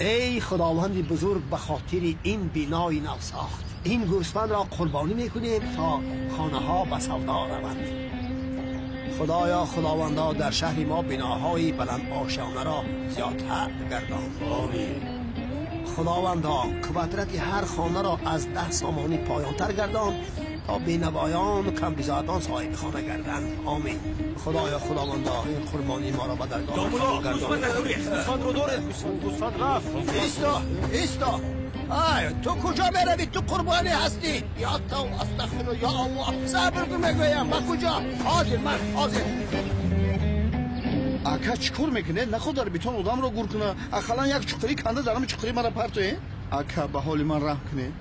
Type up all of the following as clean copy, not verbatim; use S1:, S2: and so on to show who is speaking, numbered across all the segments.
S1: Эй Худованди бузург, ба хотири ин бинои нав сохт ин гӯсфандро қурбонӣ мекунем, то хонаҳо ба савдо раванд. Худоё, Худовандо, дар шаҳри мо биноҳои баландошёнаро зиёдтар гардон. Омин. Худовандо, квадрати ҳар хонаро аз 10 сомонӣ поёнтар гардон, то бенавоён ва камбизоатон соҳиби хона гарданд. Омин. Худоё, Худовандо, ин қурбонии моро ба даргоҳ қабул гардон.
S2: Гӯсфандро доред, гӯсфанд рафт.
S1: Исто, исто. Ай, ту куҷо меравӣ? Ту қурбонӣ ҳастӣ. Ё тавба, астағфируллоҳ, ё Аллоҳ. Сабр кун, мегӯям. Ба куҷо? Ҳозир, ман ҳозир.
S3: Ака, чӣ кор мекунед? Наход дар бетон одамро гур куна. Ақаллан як чуқурӣ канда дар ҳамин чуқурӣ мара партоед. Ака, ба ҳоли ман раҳм кунед.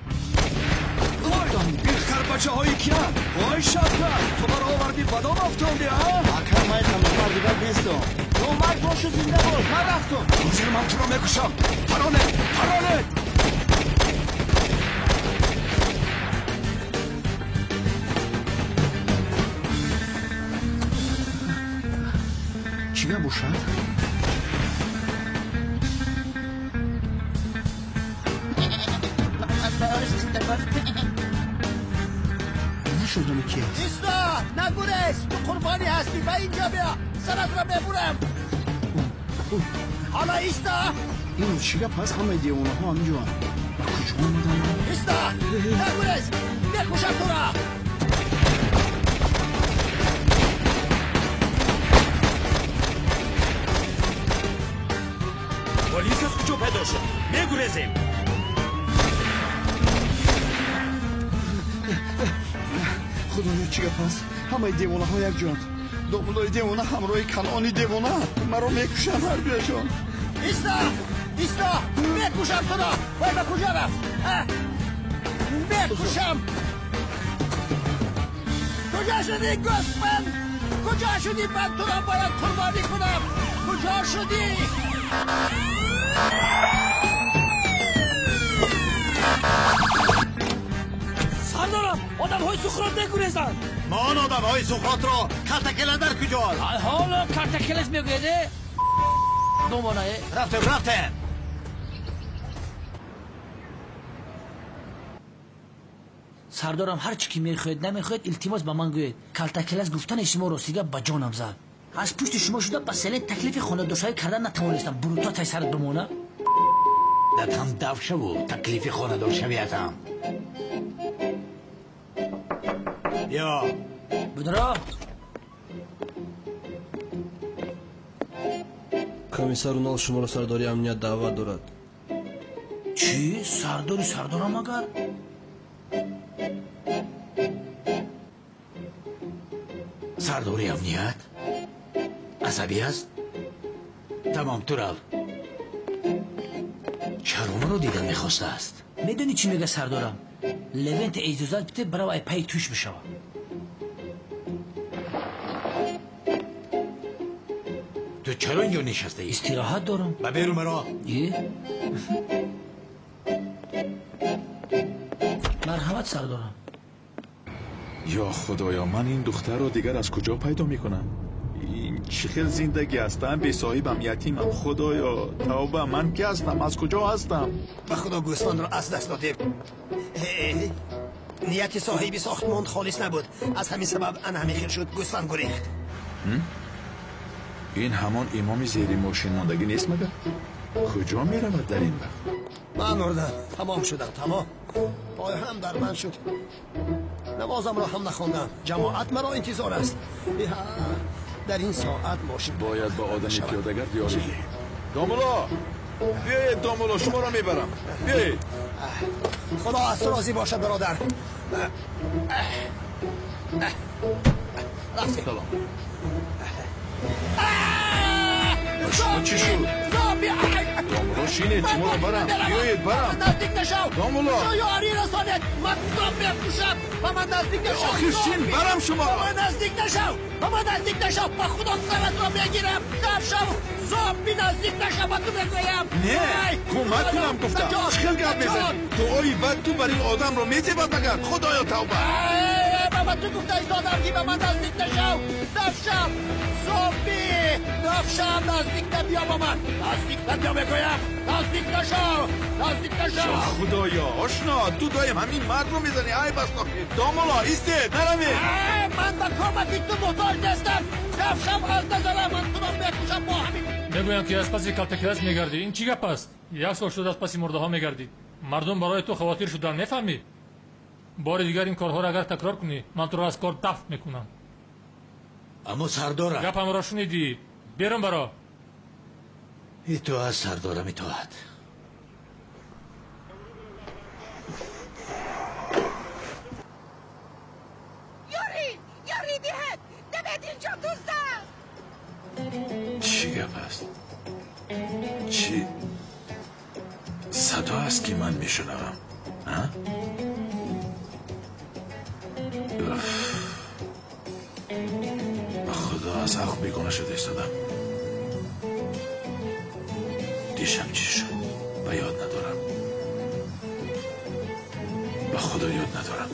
S2: Ин харбачаҳои киянд? Вой Шавкат, ту маро овардӣ ба дом афтондӣ, а?
S3: Ака, ман тамомар дигар нестам. Номард бошу, зинда бош. Ман рафтам.
S2: Ҳозир ман туро мекушам. Паронед, паронед!
S3: Чӣ гап бошад? Нашудам ки аст.
S1: Исто, нагурез, ту қурбонӣ ҳастӣ. Ба инҷо биё, саратро мебурам. Ҳоло исто.
S3: Ин чӣ гап аст? Ҳамаи девонаҳо ҳаминҷоанд. Ба куҷо омаданд?
S1: Исто, нагурез, мекушам туро.
S2: Полис аз куҷо пайдо шуд? Мегурезем.
S3: Худоё, чӣ гап аст? Ҳамаи девонаҳо якҷоянд. Домулои девона ҳамроҳи Канони девона маро мекушанд ҳардуяшон.
S1: Исто, исто, мекушам туро. Вой, ба куҷо рафт? Мекушам. Куҷо шудӣ, гӯсфанд? Куҷо шудӣ? Ман туро бояд қурбонӣ кунам. Куҷо шудӣ?
S4: Сардорам, одамҳои Суқрот мегурезанд.
S5: Ма он одамҳои Суқротро калтакела дар куҷост?
S4: Ҳоло калтакелаш мегӯяд. Домонае.
S5: Рафтем, рафтем.
S4: Сардорам, ҳар чӣ ки мехоҳед, намехоҳед, илтимос ба ман гӯед. Калтакелас гуфтани шумо ростига ба ҷонам зад. Аз пушти шумо шуда ба селе таклифи хонадоршавӣ кардан натавонистам. Бурута тай сарат бимона.
S5: Датам дав шаву таклифи хонадоршавиятам. Биё.
S4: Будро.
S6: Комиссар Унал шуморо сардори амният даъват дорад.
S4: Чӣ? Сардори сардорам агар?
S5: Сардори амният? Асабӣ аст? Тамом, ту рав. Чаро маро дидан мехостааст?
S4: Медонӣ чӣ мега сардорам? Левент иҷозат бите, барав ай пайи туш бишава.
S5: Ту чаро инҷо нишастаӣ?
S4: Истироҳат дорам.
S5: Ба берун маро.
S4: Марҳамат сардорам.
S7: Ё Худоё, ман ин духтарро дигар аз куҷо пайдо мекунам? Ин чӣ хел зиндагӣ аст? Ман бесоҳибам, ятимам. Худоё, тавба, ман ки ҳастам? Аз куҷо ҳастам?
S1: Ба Худо, гӯсфандро аз даст додем. Нияти соҳиби сохтмон холис набуд. Аз ҳамин сабаб ана ҳамин хел шуд. Гӯсфанд гурехт.
S7: Ин ҳамон имоми зери мошин мондагӣ нест магар? Куҷо меравад дар ин вақт?
S1: Ман мурдам, тамом шудам, тамом. Пой ҳам дар ман шуд. Намозамро ҳам нахондам. Ҷамоат маро интизор аст. Дар ин соат мошин
S7: бояд ба одами пиёдагард ёрӣ диҳем. Домуло, биёед домуло, шуморо мебарам. Биёед.
S1: Худо аз ту розӣ бошад, бародар. Рафтем.
S7: Салом. Шумо чӣ шуд? Домуло, шинед, шуморо барам. Биёед, барам.
S1: Наздик нашав.
S7: Домуло.
S1: Ёрӣ расонед. Ман зоб мекушам. Ба ман наздик нашав.
S7: Охир шин, барам шуморо.
S1: Ба ман наздик нашав. Ба ман наздик нашав. Ба Худо саратро мегирам. Дар шав. Зоб биназдик нашав, ба ту мегӯям.
S7: Не, кӯмак кунам гуфтам. Чӣ хел гап мезанӣ? Дуои бад ту бар ин одамро мезебад магар? Худоё, тавба.
S1: Ба ба ту гуфта истодам ки ба ман наздик нашав. Нафшам, зомби, нафшам, наздик набиё ба ман. Наздик набиё мегӯям. Наздик нашав, наздик нашав.
S7: Худоё, ошно, ту доим ҳамин мардро мезанӣ. Ай бас охир. Домулло, истед, наравед.
S1: Ман ба кӯмаки ту муҳтоҷ нестам. Нафшам аз назарам, ман туро мекушам бо ҳамин.
S8: Мегӯянд ки аз паси калтакелас мегардӣ. Ин чӣ гап аст? Як сол шуд аз паси мурдаҳо мегардӣ. Мардум барои ту хавотир шуданд, мефаҳмӣ? Бори дигар ин корҳоро агар такрор кунӣ, ман туро аз кор дафт мекунам.
S5: Аммо сардорам.
S8: Гапамро шунидӣ. Берун баро.
S5: Итоат сардорам, итоат.
S9: Ёрӣ, ёрӣ диҳед, давед инҷо дуздам.
S7: Чӣ гап аст? Чӣ садо аст ки ман мешунавам? А? Ба худо аз ақл бегона шуда истодам. Дишаб чӣ шуд? Ба ёд надорам. Ба худо ёд надорам.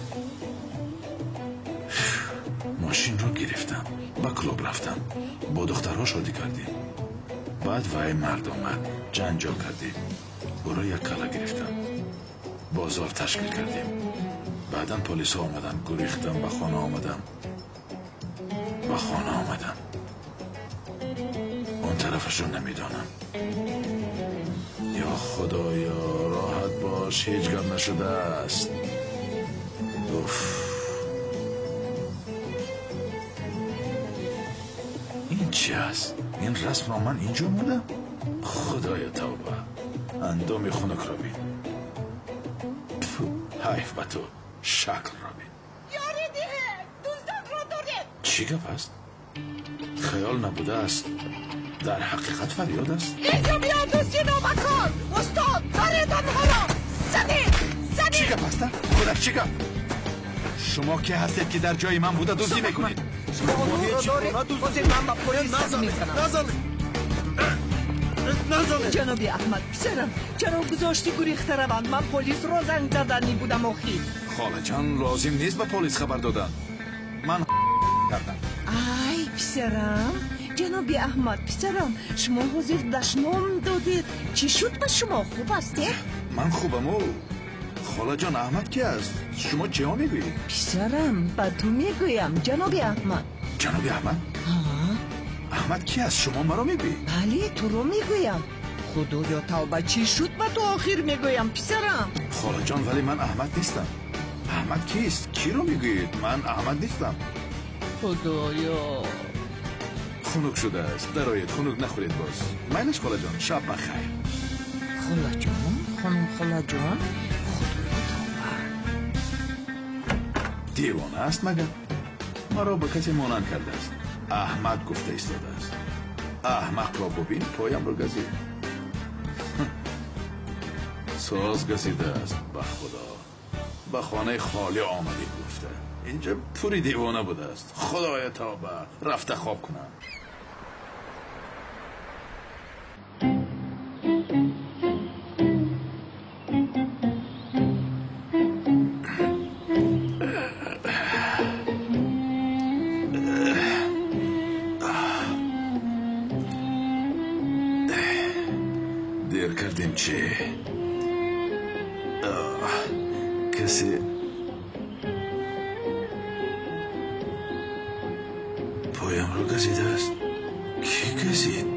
S7: Мошинро гирифтам, ба клуб рафтам, бо духтарҳо шодӣ кардем. Баъд вай мард омад, ҷанҷол кардем. Ӯро як кала гирифтам. Бозор ташкил кардем. Баъдан полисҳо омаданд, гурехтам, ба хона омадам. Ба хона омадам. Он тарафашро намедонам. Ё худоё, роҳат бош, ҳеҷ гап нашудааст. Уф. Ин чӣ аст? Ин расмро ман инҷо мондам? Худоё тавба. Андоми хунукро бин. Ҳайф ба ту, шаклро бин.
S9: Ёрӣ диҳед, дуздонро доред.
S7: Чӣ гап аст? Хаёл набудааст. Дар ҳақиқат фарёд аст.
S9: Инҷо биё, дузди номакор. Устод, доред онҳоро. Занед, занед.
S3: Чӣ гап аст? Кӯдак, чӣ гап? Шумо ки ҳастед ки дар ҷои ман буда дуздӣ мекунед?
S9: Шумо онҳоро доред. Ҳозир ман ба полис занг мезанам. Ҷаноби Аҳмад, писарам, чаро гузошти гурехта раванд? Ман полисро занг заданӣ будам охир.
S3: Холаҷон, лозим нест ба полис хабар додан. Ман кардам.
S9: Ай, писарам, ҷаноби Аҳмад, писарам, шумо ҳозир дашном додед. Чӣ шуд ба шумо? Хуб ҳастед?
S3: Ман хубаму. Холаҷон, Аҳмад ки аст? Шумо чиҳо мегӯед?
S9: Писарам, ба ту мегӯям, ҷаноби Аҳмад.
S3: Ҷаноби Аҳмад? Аҳмад ки аст? Шумо маро мегӯед?
S9: Бале, туро мегӯям. Худоё тавба, чӣ шуд ба ту охир мегӯям, писарам.
S3: Холаҷон, вале ман Аҳмад нестам. Аҳмад кист? Киро мегӯед? Ман Аҳмад нестам.
S9: Худоё.
S3: Хунук шудааст. Дароед, хунук нахӯред боз. Майлаш холаҷон, шаб бахайр.
S9: Холаҷон, хонум холаҷон, худоё тавба.
S3: Девона аст магар? Маро ба касе монанд кардааст. Аҳмад гуфта истодааст. Аҳмақро бубин, поямро газид. Соз газидааст, ба худо. Ба хонаи холӣ омадед гуфта. Инҷа пури девона будааст. Худоя тавба, рафта хоб кунам. Дер кардем чӣ? Касе поямро газидааст. Кӣ газид?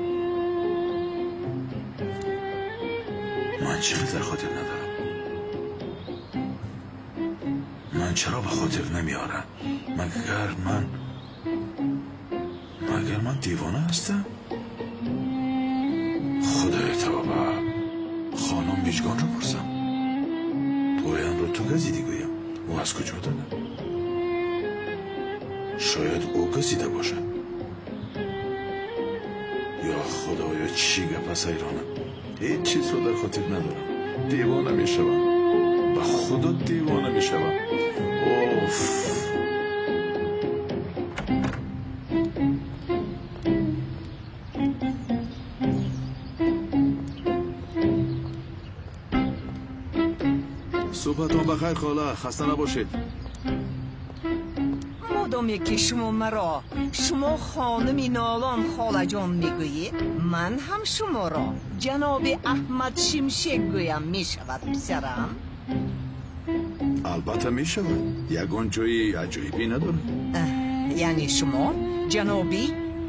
S3: Ман чӣ дар хотир надорам. Ман чаро ба хотир намеорам? Магар ман девона ҳастам? Худои тавба, хонум Мижгонро пурсам. Поямро ту газидӣ гӯям. Ӯ аз куҷо донад? Шояд ӯ газида бошад. Ё худоё, чӣ гап аст, ҳайронам. Ҳеҷ чизро дар хотир надорам. Девона мешавам. Ба худо девона мешавам. Оф. Субҳатон бахайр, хола. Хаста набошед.
S9: Модоме ки шумо маро шумо хонуми Нолон холаҷон мегӯед, ман ҳам шуморо ҷаноби Аҳмад Шимшек гӯям, мешавад писарам?
S7: Албатта мешавад. Ягон ҷои аҷоибӣ надорад.
S9: Яъне шумо ҷаноби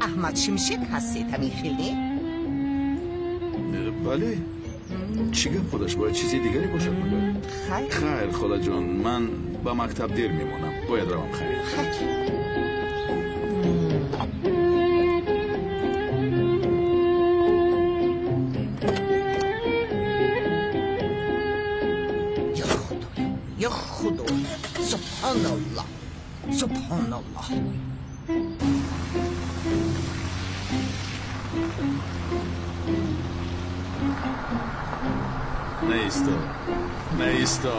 S9: Аҳмад Шимшек ҳастед, ҳамин хел не?
S7: Бале. Чӣ гап худаш бояд чизи дигаре бошад магар?
S9: Хайр.
S7: Хайр холаҷон, ман ба мактаб дер мемонам. Бояд равам. Хайр.
S9: Хайр. Я Худо, субҳаналлоҳ, субҳаналлоҳ.
S7: Наисто, наисто.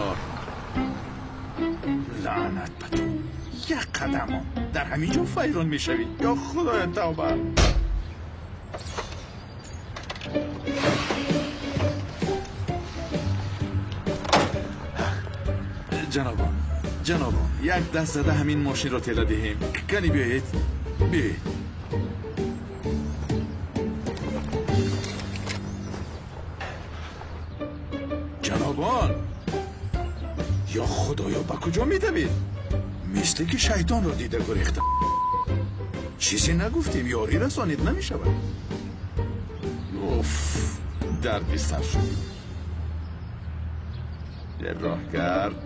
S7: Лаънат ба ту. Як қадамо дар ҳамин ҷо файрон мешавӣ. Ё Худоя, тавба. Ҷанобон, ҷанобон, як даст зада ҳамин мошинро тела диҳем. Кани биёед, биёед. Ҷанобон, ё Худоё, ба куҷо медавед? Мисле ки шайтонро дида гурехтам. Чизе нагуфтем, ёрӣ расонид намешавад. Уф, дарди сар шуд. Роҳгард.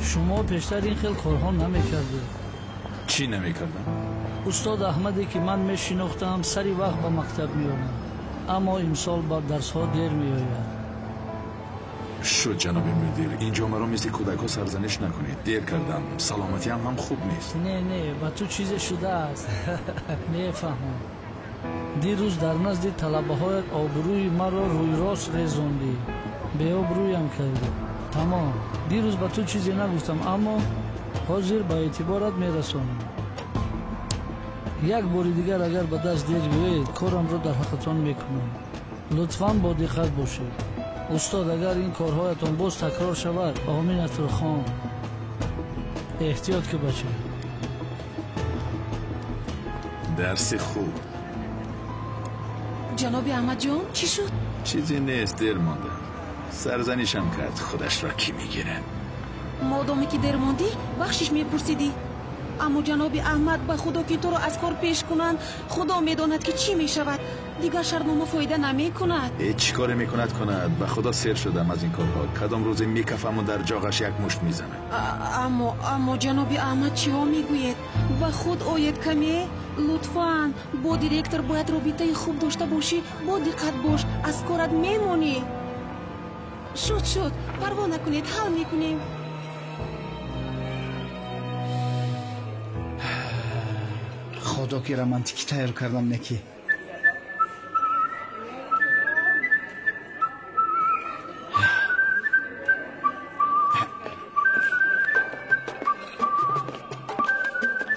S10: Шумо пештар ин хел корҳо намекардед.
S7: Чӣ намекардам?
S10: Устод Аҳмаде ки ман мешинохтам сари вақт ба мактаб меомад, аммо имсол ба дарсҳо дер меояд.
S7: Шуд ҷаноби мудир, инҷо маро мисли кӯдакҳо сарзаниш накунед. Дер кардам, саломатиам ҳам хуб нест.
S10: Не, не, ба ту чизе шудааст. Мефаҳмам. Дирӯз дар назди талабаҳоят обрӯи маро рӯйрост резондӣ. Беобрӯям кардӣ. Тамом. Дирӯз ба ту чизе нагуфтам, аммо ҳозир ба эътиборат мерасонам. Як бори дигар агар ба даст дер биёед, корамро дар ҳаққатон мекунам. Лутфан бо диққат бошед. Устод, агар ин корҳоятон боз такрор шавад, оминатро хон. Эҳтиёт ки бача.
S7: Дарси хуб.
S11: Ҷаноби Аҳмадҷон, чӣ шуд?
S7: Чизе нест, дер мондам. Сарзанишам кард, худашро кӣ мегирад?
S11: Модоме ки дер мондӣ, бахшиш мепурсидӣ. Аммо ҷаноби Аҳмад, ба худо ки туро аз кор пеш кунанд, худо медонад ки чӣ мешавад. Дигар шармнома фоида намекунад.
S7: Ҳеҷ чӣ коре мекунад кунад. Ба худо сер шудам аз ин корҳо. Кадом рӯзе мекафаму дар ҷоғаш як мушт мезанад.
S11: Аммо ҷаноби Аҳмад чиҳо мегӯед? Ба худ оед каме. Лутфан, бо директор бояд робитаи хуб дошта бошӣ. Бо диққат бош, аз корат мемонӣ. Шуд, шуд, парво накунед, ҳал мекунем.
S12: Худо ки романтикӣ тайёр кардам неки.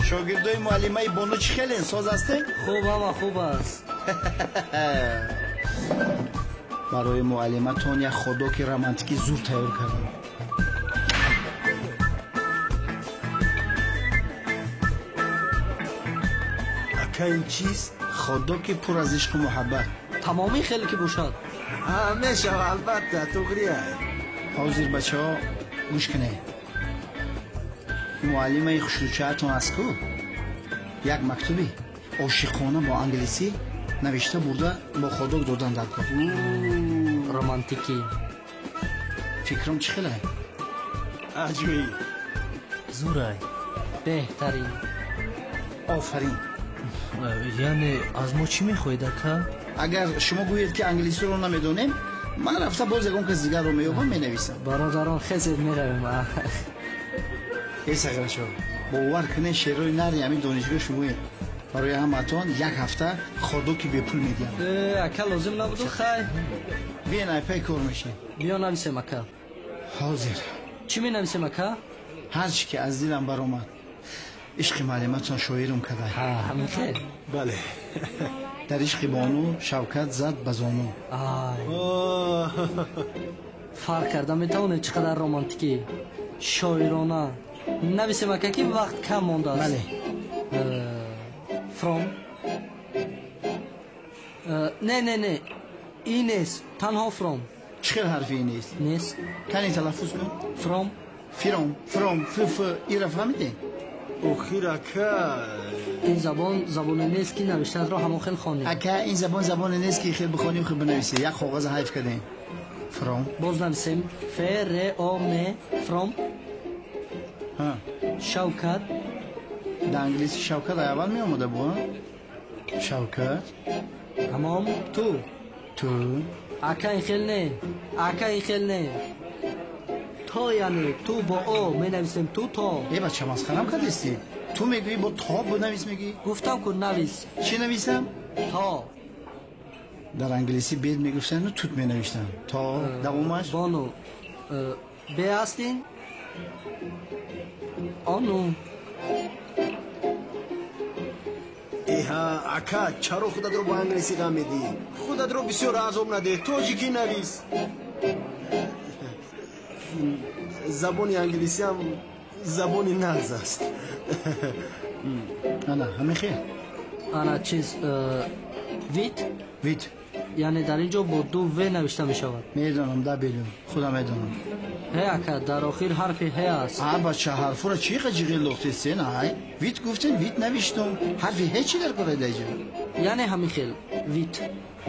S12: Шогирдои муаллимаи Бону чӣ хелен, соз ҳастен?
S10: Хуб, ҳама хуб аст.
S12: Барои муаллиматон як ходоки романтикӣ зур тайёр кардам.
S1: Ака, ин чист?
S12: Ходоки пур аз ишқу муҳаббат.
S13: Тамоми хеле ки бошад.
S1: Мешава, албатта, туғрия.
S12: Ҳозир бачаҳо гӯш кунед. Муаллимаи хушрӯчаатон аст ку? Як мактуби ошиқона бо англисӣ навишта бурда бо ходок додан дар кор.
S13: Романтикӣ.
S12: Фикрам чӣ хелай?
S1: Аҷоиб.
S13: Зурай. Беҳтарин.
S12: Офарин.
S13: Яъне аз мо чӣ мехоҳед, ака?
S12: Агар шумо гӯед ки англисиро намедонем, ман рафта боз ягон кас дигарро меёбам, менависам.
S13: Бародарон, хезед меравем.
S12: Э сағирачо, бовар кунед, шерои нари ҳамин донишгоҳ шумоед. Барои ҳаматон як ҳафта ходоки бепул медиҳам.
S13: Ака, лозим набуду, хай.
S12: Биен, айпай кор мешем.
S13: Биё нависем, ака.
S12: Ҳозир.
S13: Чӣ менависем, ака?
S12: Ҳар чӣ ки аз дилам баромад. Ишқи муаллиматон шоирум кадай.
S13: Ҳа, ҳамин хел.
S12: Бале. Дар ишқи бону Шавкат зад ба зону.
S13: Ай. Фарқ карда метавонед чӣ қадар романтикӣ, шоирона. Нависем, ака, ки вақт кам мондааст.
S12: Бале.
S13: From. Не, не, не. И нест, танҳо from.
S12: Чӣ хел ҳарфи и нест?
S13: Нест.
S12: Кани талаффуз кун.
S13: From.
S12: Фиром, фром, ф, ф, ира фаҳмидем?
S5: Охир, ака.
S13: Ин забон забоне нест, ки навиштанро ҳамон хел хонӣ.
S12: Ака, ин забон забоне нест, ки хел бихонӣ, хел бинависӣ. Як коғаза ҳайф кардем. From.
S13: Боз нависем. Ф, Р, О, М, from.
S12: Ҳа.
S13: Шавкат.
S12: Дар англиси Шавкат аввал меомада бу, Шавкат.
S13: Тамом, ту.
S12: Ту.
S13: Ака, ин хел не. Ака, ин хел не. То, яъне ту бо о менависем, ту то.
S12: Э, бача, масхарам кардисти? Ту мегӯӣ, бо то бинавис мегӯӣ?
S13: Гуфтам ку, навис.
S12: Чӣ нависам?
S13: То.
S12: Дар англисӣ бед мегуфтанду тут менавиштанд. То давомаш?
S13: Бону. Бе аст ин? Ону.
S5: Эҳа, ака, чаро худатро бо англисӣ ғам медиҳӣ? Худатро бисёр азоб надеҳ, тоҷикӣ навис. Забони англисиам забони нағз аст.
S12: Ана, ҳамин хел.
S13: Ана чиз, вит?
S12: Вит.
S13: Яъне дар ин ҷо бо ду в навишта мешавад.
S12: Медонам, да белюм, худам медонам.
S13: Ҳе, ака, дар охир ҳарфи ҳе аст.
S12: А, бача, ҳарфура чӣ қа ҷиғил лохтестен, ай? Вит гуфтем, вит навиштум. Ҳарфи ҳе чӣ дар кора даҷа?
S13: Яъне ҳамин хел, вит.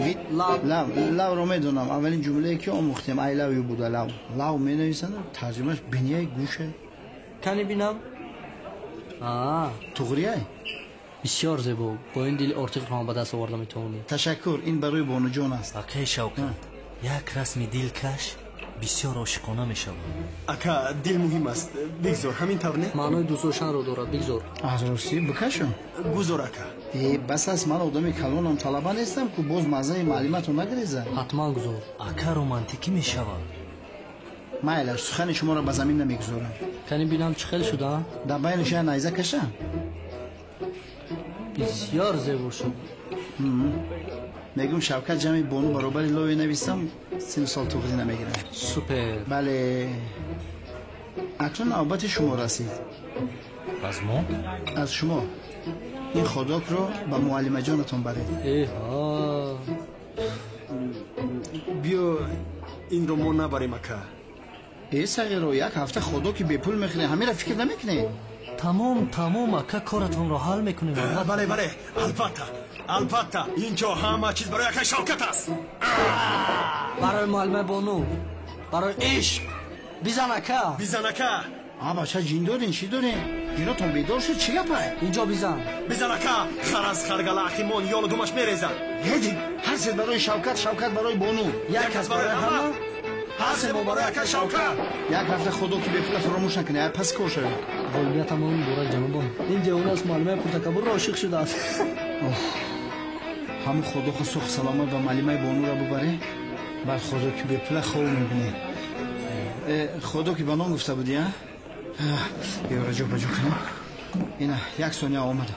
S12: Вит.
S13: Love.
S12: Love, love ро медонам. Аввалин ҷумлае ки омӯхтем, I love you буда, love. Love менависанд, тарҷумааш бинияй, гӯша.
S13: Кани бинам? Аа.
S12: Туғрияй?
S13: Бисёр зебо. Бо ин дили ортиқро ҳам ба даст оварда метавонӣ.
S12: Ташаккур, ин барои бонуҷон аст.
S14: Акаи Шавкат, як расми дилкаш бисёр ошиқона мешавад.
S5: Ака, дил муҳим аст. Бигзор, ҳамин тавр не?
S13: Маънои дӯст доштанро дорад, бигзор.
S12: Аз ростӣ бикашам?
S5: Гузор, ака.
S12: Э, бас аст, ман одами калонам, талаба нестам, ку боз маззаи маълиматро нагиреза.
S13: Ҳатман гузор.
S14: Ака, романтикӣ мешавад.
S12: Майлаш, сухани шуморо ба замин намегузорам.
S13: Кани бинам чӣ хел шуда?
S12: Дар байнаш як найза кашам?
S13: Бисёр зебо шуд.
S12: Мегӯм, Шавкат ҷамъи бону баробари лове нависам, сину сол туғрӣ намегирам.
S13: Супер.
S12: Бале. Акнун навбати шумо расид.
S8: Аз мо?
S12: Аз шумо. Ин ходокро ба муаллимаҷонатон баред.
S13: Эҳа.
S5: Биё, инро мо набарем, ака.
S12: Э, сағиро, як ҳафта ходоки бепул мехӯрем, ҳамира фикр намекунед?
S14: Тамом, тамом, ака, коратонро ҳал мекунем.
S5: Бале, бале, албатта, албатта, ин ҷо ҳама чиз барои акаи Шавкат аст.
S13: Барои муаллима бону, барои ишқ. Бизан, ака.
S5: Бизан, ака.
S12: А, бача, ҷин дорин, чӣ дорин? Ҷинотон бедор шуд, чӣ гапай?
S13: Инҷо бизан.
S5: Бизан, ака. Хар аз харгала ақимон ёлу думаш мерезад.
S12: Ҳеди, ҳар се барои Шавкат, Шавкат барои бону.
S13: Як кас барои ҳама,
S5: ҳар се мо барои акаи Шавкат.
S12: Як ҳафта ходоки бепула фаромӯш накунед, ай пас кор шавед.
S13: Ғолибиятамон муборак, ҷанобон. Ин девона аст, муаллимаи пуртакаббурро ошиқ шудааст.
S12: Ҳамун ходоха сох саломат ба муаллимаи бонура бубаред, баъд ходоки бепула хоб мебинед. Ходоки ба ном гуфта будӣ, а? Ёра ҷо ба ҷо кунем. Ина, як сония, омада.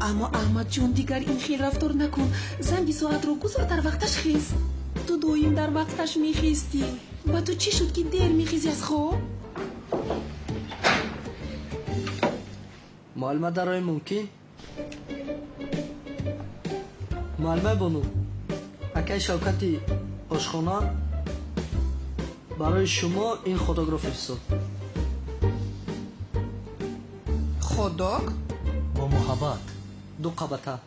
S11: Аммо, Аҳмадҷон, дигар ин хел рафтор накун. Занги соатро гузор, дар вақташ хез. Ту доим дар вақташ мехестӣ. Ба ту чӣ шуд, ки дер мехезӣ аз хоб?
S13: Муаллима дарои мумкин? Муаллимаи бону, акаи Шавкати ошхона барои шумо ин ходокро фиристод.
S9: Ходок?
S14: Бо муҳаббат.
S13: Ду қабата.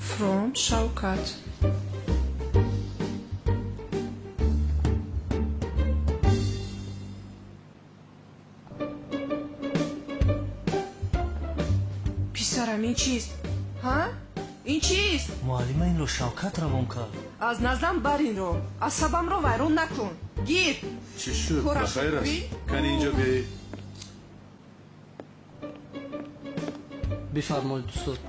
S11: From Шавкат. Писарам, ин чист? Ҳа? Ин чист?
S14: Муаллима инро Шавкат равон кард.
S11: Аз наздам бар инро. Асабамро вайрон накун. Гир.
S7: Чӣ шуд? Ба хайр аст? Кани инҷо биёед.
S13: Бифармоед, устод.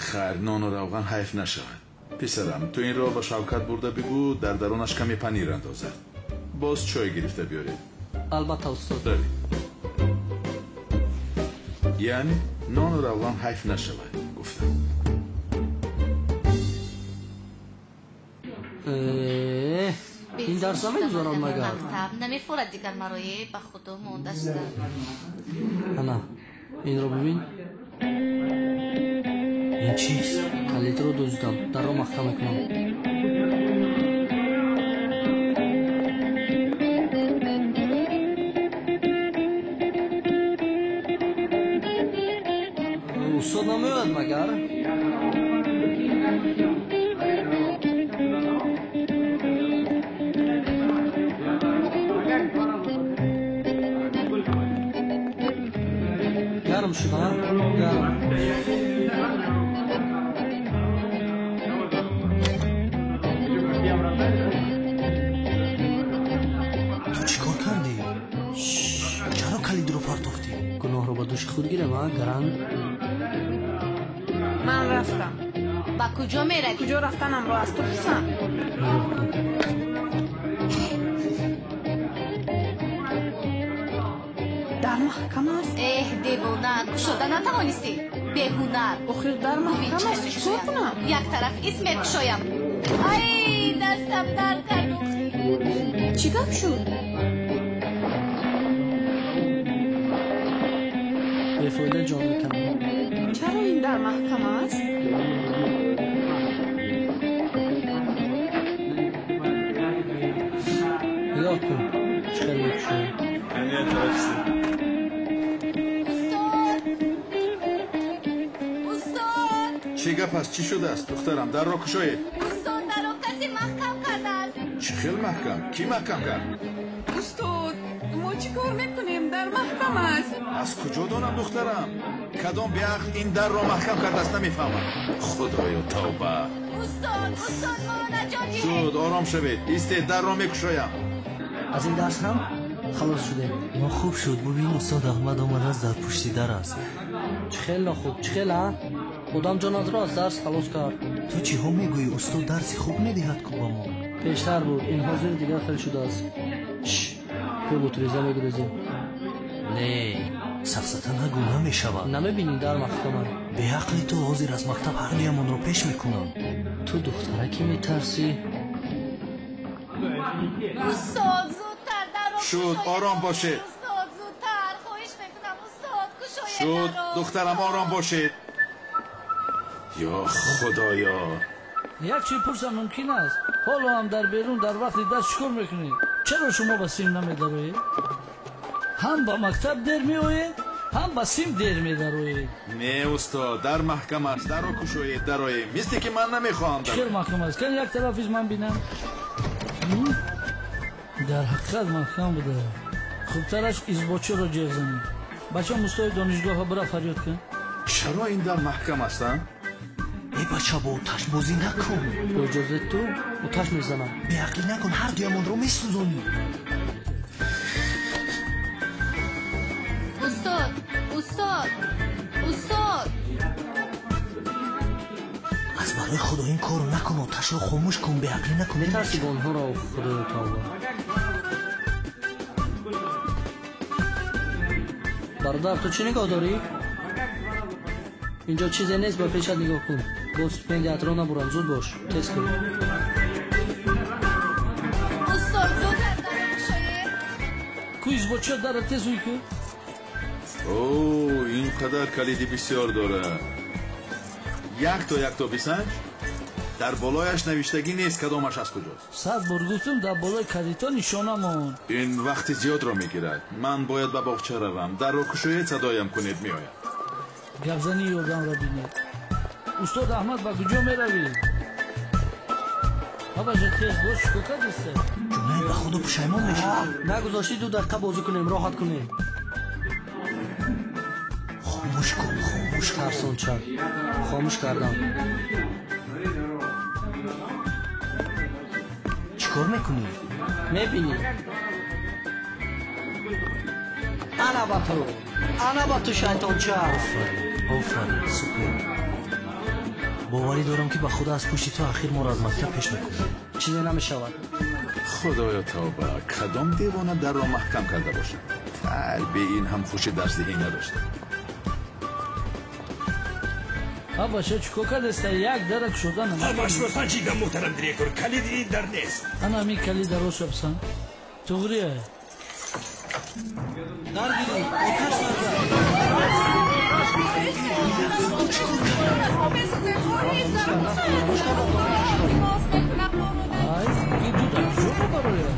S7: Хайр, нону равған ҳайф нашавад. Писарам, ту инро ба Шавкат бурда бигӯ, дар дарунаш каме панир андозад. Боз чой гирифта биёред.
S13: Албатта, устод.
S7: Равед. Яъне нону равған ҳайф нашавад, гуфтам.
S13: Ин дарс намегузарад магар?
S15: Мактаб намефорад дигар маро, ба худо монда шуда.
S13: Ана, инро бибин.
S14: Ин чист?
S13: Калидро дуздидам, дарро маҳкам мекунам. Устод намеояд магар? Гарм шуд, а? Гарм.
S14: Ту чӣ кор кардӣ? Чаро калидро партохтӣ?
S13: Гуноҳро ба дӯши худ гирам, а, гаранг?
S11: Ман рафтам.
S15: Ба куҷо меравӣ?
S11: Куҷо рафтанамро аз ту пурсам?
S13: Нигоҳ кун.
S11: Дар маҳкам аст?
S15: Эҳ, девона, кушода натавонистӣ? Беҳунар.
S11: Охир дар маҳкам аст, чӣ кор кунам?
S15: Як тараф ис мекушоям. Ай, дастам дард кард.
S11: Чӣ гап шуд?
S13: Бефоида ҷон мекунам.
S11: Чаро ин дар маҳкам аст?
S13: Нигоҳ кун, чӣ хел мекушоям.
S15: Устод! Устод!
S7: Чӣ гап аст? Чӣ шудааст? Духтарам, дарро кушоед.
S15: Устод, дарро касе маҳкам кардааст.
S7: Чӣ хел маҳкам? Кӣ маҳкам кард?
S11: Устод, мо чӣ кор мекунем? Дар маҳкам аст.
S7: Аз куҷо донам, духтарам? Кадом беақл ин дарро маҳкам кардааст, намефаҳмам. Худоё, тавба.
S15: Устод, устод, моро наҷот диҳед.
S7: Шуд, ором шавед. Истед, дарро мекушоям.
S13: Аз ин дарс ҳам халос шудем.
S14: Нохуб шуд. Бубин, устод Аҳмад омадааст, дар пушти дар аст.
S13: Чӣ хел нохуб, чӣ хел, а? Одам ҷонатро аз дарс халос кард.
S14: Ту чиҳо мегӯӣ? Устод дарси хуб медиҳад ку ба мо.
S13: Пештар буд, ин ҳозир дигар хел шудааст. Шш, ку бутуреза мегурезем.
S14: Не, сафсата нагӯ, намешавад.
S13: Намебинӣ дар маҳкама.
S14: Беақли ту, ҳозир аз мактаб ҳардуямонро пеш мекунам.
S13: Ту духтараки метарсӣ?
S15: Устод, зудтар дарро
S7: Шуд, ором бошед.
S15: Устод, зудтар, хоҳиш мекунам, устод, кушоед
S7: Шуд,
S15: дарро.
S7: духтарам, ором бошед. Ё худоё.
S10: Як чиз пурсам мумкин аст? Ҳоло ҳам дар берун дар вақти дарс чӣ кор мекунед? Чаро шумо ба сим намедароед? Ҳам ба мактаб дер меоед, ҳам ба сим дер медароед.
S7: Не, устод, дар маҳкам аст. Дарро кушоед, дароем. Мисле ки ман намехоҳам
S10: Чӣ хел маҳкам аст? Кани як тарафиш ман бинам. Дар ҳақиқат маҳкам буда. Хубтараш избочиро ҷеғ занед. Бача, мустои донишгоҳа бира фарёд кун.
S7: Чаро ин дар маҳкам аст, а?
S14: Э, бача, бо оташбозӣ накун.
S13: Бо иҷозаи ту оташ мезанам.
S14: Беақлӣ накун, ҳардуямонро месӯзонӣ.
S15: Устод, устод, устод.
S14: Аз барои худо ин корро накун, оташро хомӯш кун, беақлӣ накун.
S13: Метарсӣ бо онҳоро, худоё тавба. Бародар, ту чӣ нигоҳ дорӣ? Инҷо чизе нест, ба пешат нигоҳ кун. Боз стипендиятро набурам, зуд бош, тез кун.
S15: Устод, зудтар дарро кушоед.
S10: Ку избочиё дарро тез ӯй кун.
S7: О, ин қадар калиди бисёр дорад. Якто якто бисанҷ. Дар болояш навиштагӣ нест, кадомаш аз куҷост.
S10: 100 бор гуфтам, дар болои калидҳо нишона монд.
S7: Ин вақти зиёдро мегирад. Ман бояд ба боғча равам. Дарро кушоед, садоям кунед, меоям.
S10: Гапзании одамро бинед. Устод Аҳмад, ба куҷо меравӣ? Бабаҷон, тез бош, чикор кардиста?
S14: Ҷунаид, ба худо пушаймон мешавӣ.
S13: Нагузоштӣ 2 дақиқа бозӣ кунем, роҳат кунем.
S14: Хомӯш кун, хомӯш кун.
S13: Тарсончак, хомӯш кардам.
S14: Чӣ кор мекунӣ?
S13: Мебинӣ. Ана ба ту, ана ба ту, шайтонча.
S14: Офарин, офарин, супер. Боварӣ дорам, ки ба худо аз пушти ту ахир моро аз мактаб пеш мекунад.
S13: Чизе намешавад.
S7: Худоё тавба, кадом девона дарро маҳкам карда бошад? Бе ин ҳам хуши дарсдиҳӣ надошта.
S10: Бабаша, чикор кардеста? Як дара кушода намекунӣ.
S16: Ҳамашро санҷидам, муҳтарам директор, калиди ин дар нест.
S10: Ана ҳамин калид даро шабсан. Туғрия.
S13: Дар гирифт, оташ сар зад.
S10: Ай, ин дуд аз куҷо мебарояд?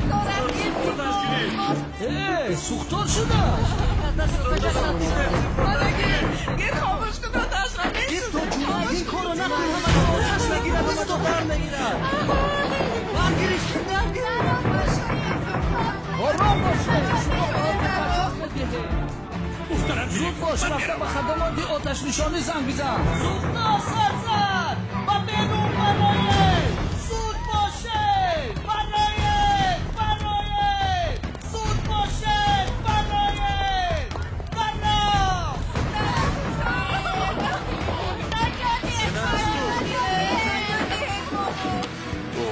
S10: Э, сӯхтор шудааст.
S13: Ин корро накун, ҳамаро оташ мегирад, ҳамаро дар мегирад. Баргирифт, даргирифт.
S10: Ором бошед, шумо наҷот медиҳед.
S16: Муҳтарам
S10: Зуд бош, рафта ба хадамоти оташнишонӣ занг бизан. Сӯхтор сар зад, ба берун бароед. Зуд бошед, бароед, бароед. Зуд бошед, бароед, баро.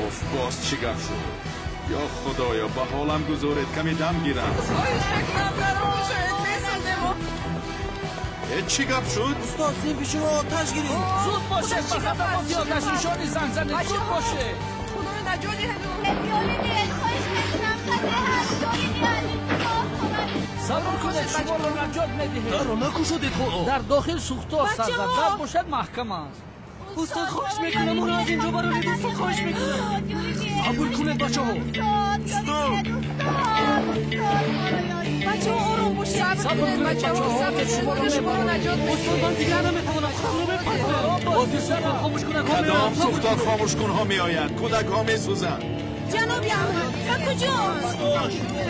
S7: Уф, боз чӣ гап шуд? Ё худоё, ба ҳолам гузоред, каме дам гирам. Э, чӣ гап шуд?
S13: Устод, синфи шумо оташ гирифт.
S10: Зуд бошед, ба хадамоти оташнишонӣ занг занед. Зуд бошед. Сабр кунед, шуморо наҷот медиҳем.
S6: Дарро накушодед ҳоло.
S10: Дар дохил сӯхтор сар зад, дар бошад маҳкам аст.
S13: Устод, хоҳиш мекунам, моро аз инҷо бароред. Устод, хоҳиш мекунам.
S2: Сабр кунед, бачаҳо. Устод!
S11: Бачаҳо, ором бошед.
S10: Сабр кунед, бачаҳо, ҳозир шуморо мебарем.
S13: Устод, ман дигар наметавонам, худамро мепартоям.
S10: Ҳозир сӯхтор хомӯшкунакҳо
S7: Кадом
S10: меоянд.
S7: сӯхтор хомӯшкунҳо меоянд? Кӯдакҳо месӯзанд.
S11: Ҷаноби Аҳмад, ба куҷост?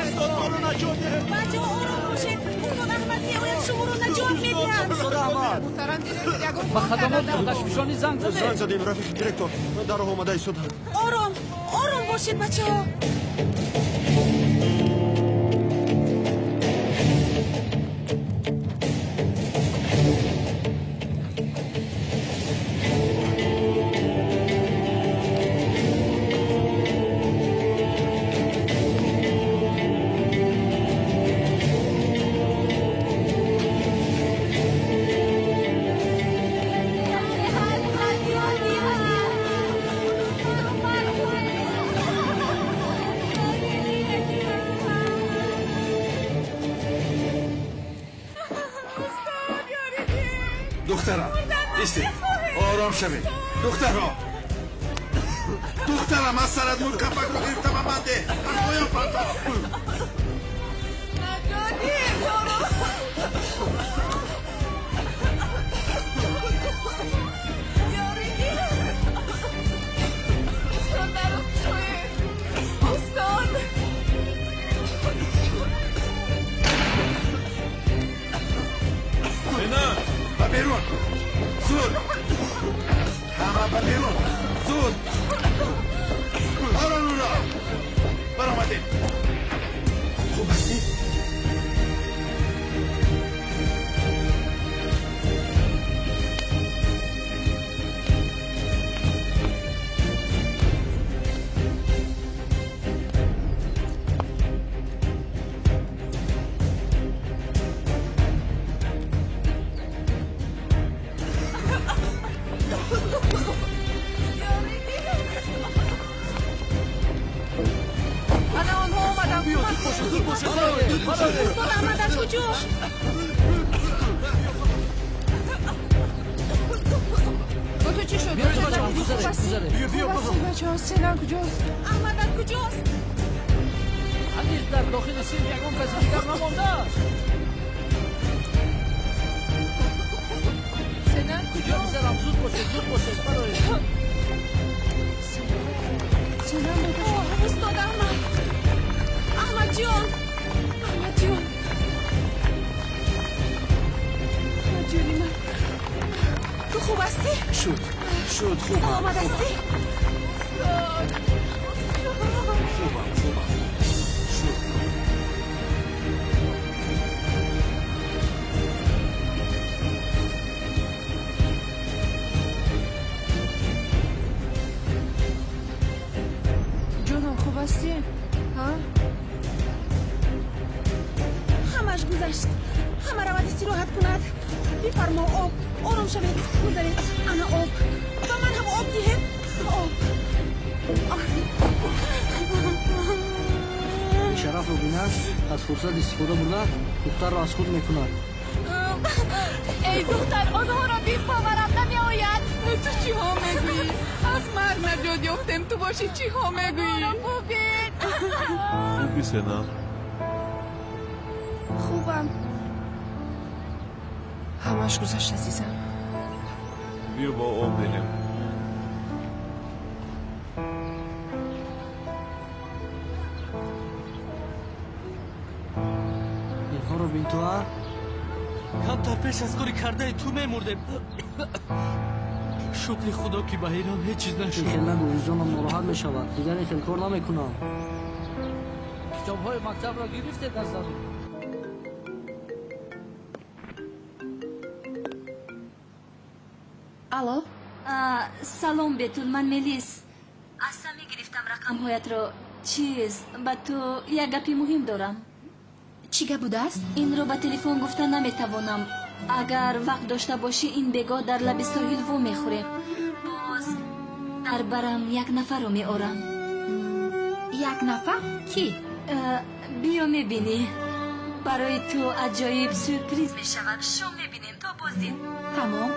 S5: Устод, моро наҷот диҳед.
S11: Бачаҳо, ором бошед. Устод Аҳмад меояд, шуморо наҷот медиҳад.
S13: Устод Аҳмад.
S10: Ба хадамоти оташфишонӣ занг
S5: Занг
S10: задед.
S5: задем, рафиқи директор. Дар роҳ омада истодаанд.
S11: Ором, ором бошед, бачаҳо.
S7: Духтарам, истед, ором шавед. Духтарҳо, духтарам, аз сарат мӯйкапакро гирифта ба ман деҳ, аз поён партоф. Ба берун, зуд, ҳама ба берун, зуд. Орон, уро баромадем. Хуб ҳастед?
S11: Ана онҳо омаданд. Устод Аҳмад аз куҷост?
S15: Бо ту чӣ шуд?
S10: Биёред, бачаҳо, гузаред, гузаред.
S15: Бачаҳо, сенан куҷост?
S11: Аҳмад аз куҷост?
S10: Ҳанӯз дар дохили синф ягон каси дигар намондааст.
S15: Сенан
S10: Биё,
S15: куҷост?
S10: писарам, зуд бошед, зуд бошед, бароед.
S11: Хуб ҳастӣ?
S2: Шуд, шуд, хубам.
S11: Саломат ҳастӣ?
S2: Хубам, хубам. Шуд.
S17: Ҷонам, хуб ҳастӣ? Ҳа?
S11: Ҳамаш гузашт. Ҳама равад истироҳат кунад. Бифармо об. Ором шавед. Гузаред. Ана об. Ба ман ҳам об диҳед. Об.
S13: Шарафро бинад, аз фурсат истифода бурда, духтарро аз худ мекунад.
S15: Эй духтар, онҳоро бибоварам намеояд.
S17: Ту чиҳо мегӯӣ? Аз марг наҷот ёфтем, ту бошӣ чиҳо мегӯӣ?
S15: Онҳоро бубин.
S7: Хубӣ, Сена?
S17: Хубам. Ҳамаш гузашт, азизам.
S7: Биё бо об диҳем.
S13: Инҳоро бин ту, а?
S14: Камтар пеш аз кори кардаи ту мемурдем. Шукри Худо, ки ба Ҳирам ҳеҷ чиз нашуд.
S13: Ин хел нагӯ, виҷдонам нороҳат мешавад. Дигар ин хел кор намекунам. Китобҳои мактабро гирифтед аз дарун?
S11: Алло?
S15: Салом, Бетул, ман Мелис. Аз Сами гирифтам рақамҳоятро. Чиз, ба ту як гапи муҳим дорам.
S11: Чӣ гап будааст?
S15: Инро ба телефон гуфта наметавонам. Агар вақт дошта бошӣ, ин бегоҳ дар лаби соҳил во мехӯрем. Боз дар барам як нафарро меорам.
S11: Як нафар? Кӣ?
S15: Биё мебинӣ. Барои ту аҷоиб сюрприз мешавад. Шом мебинем, то боздид.
S11: Тамом.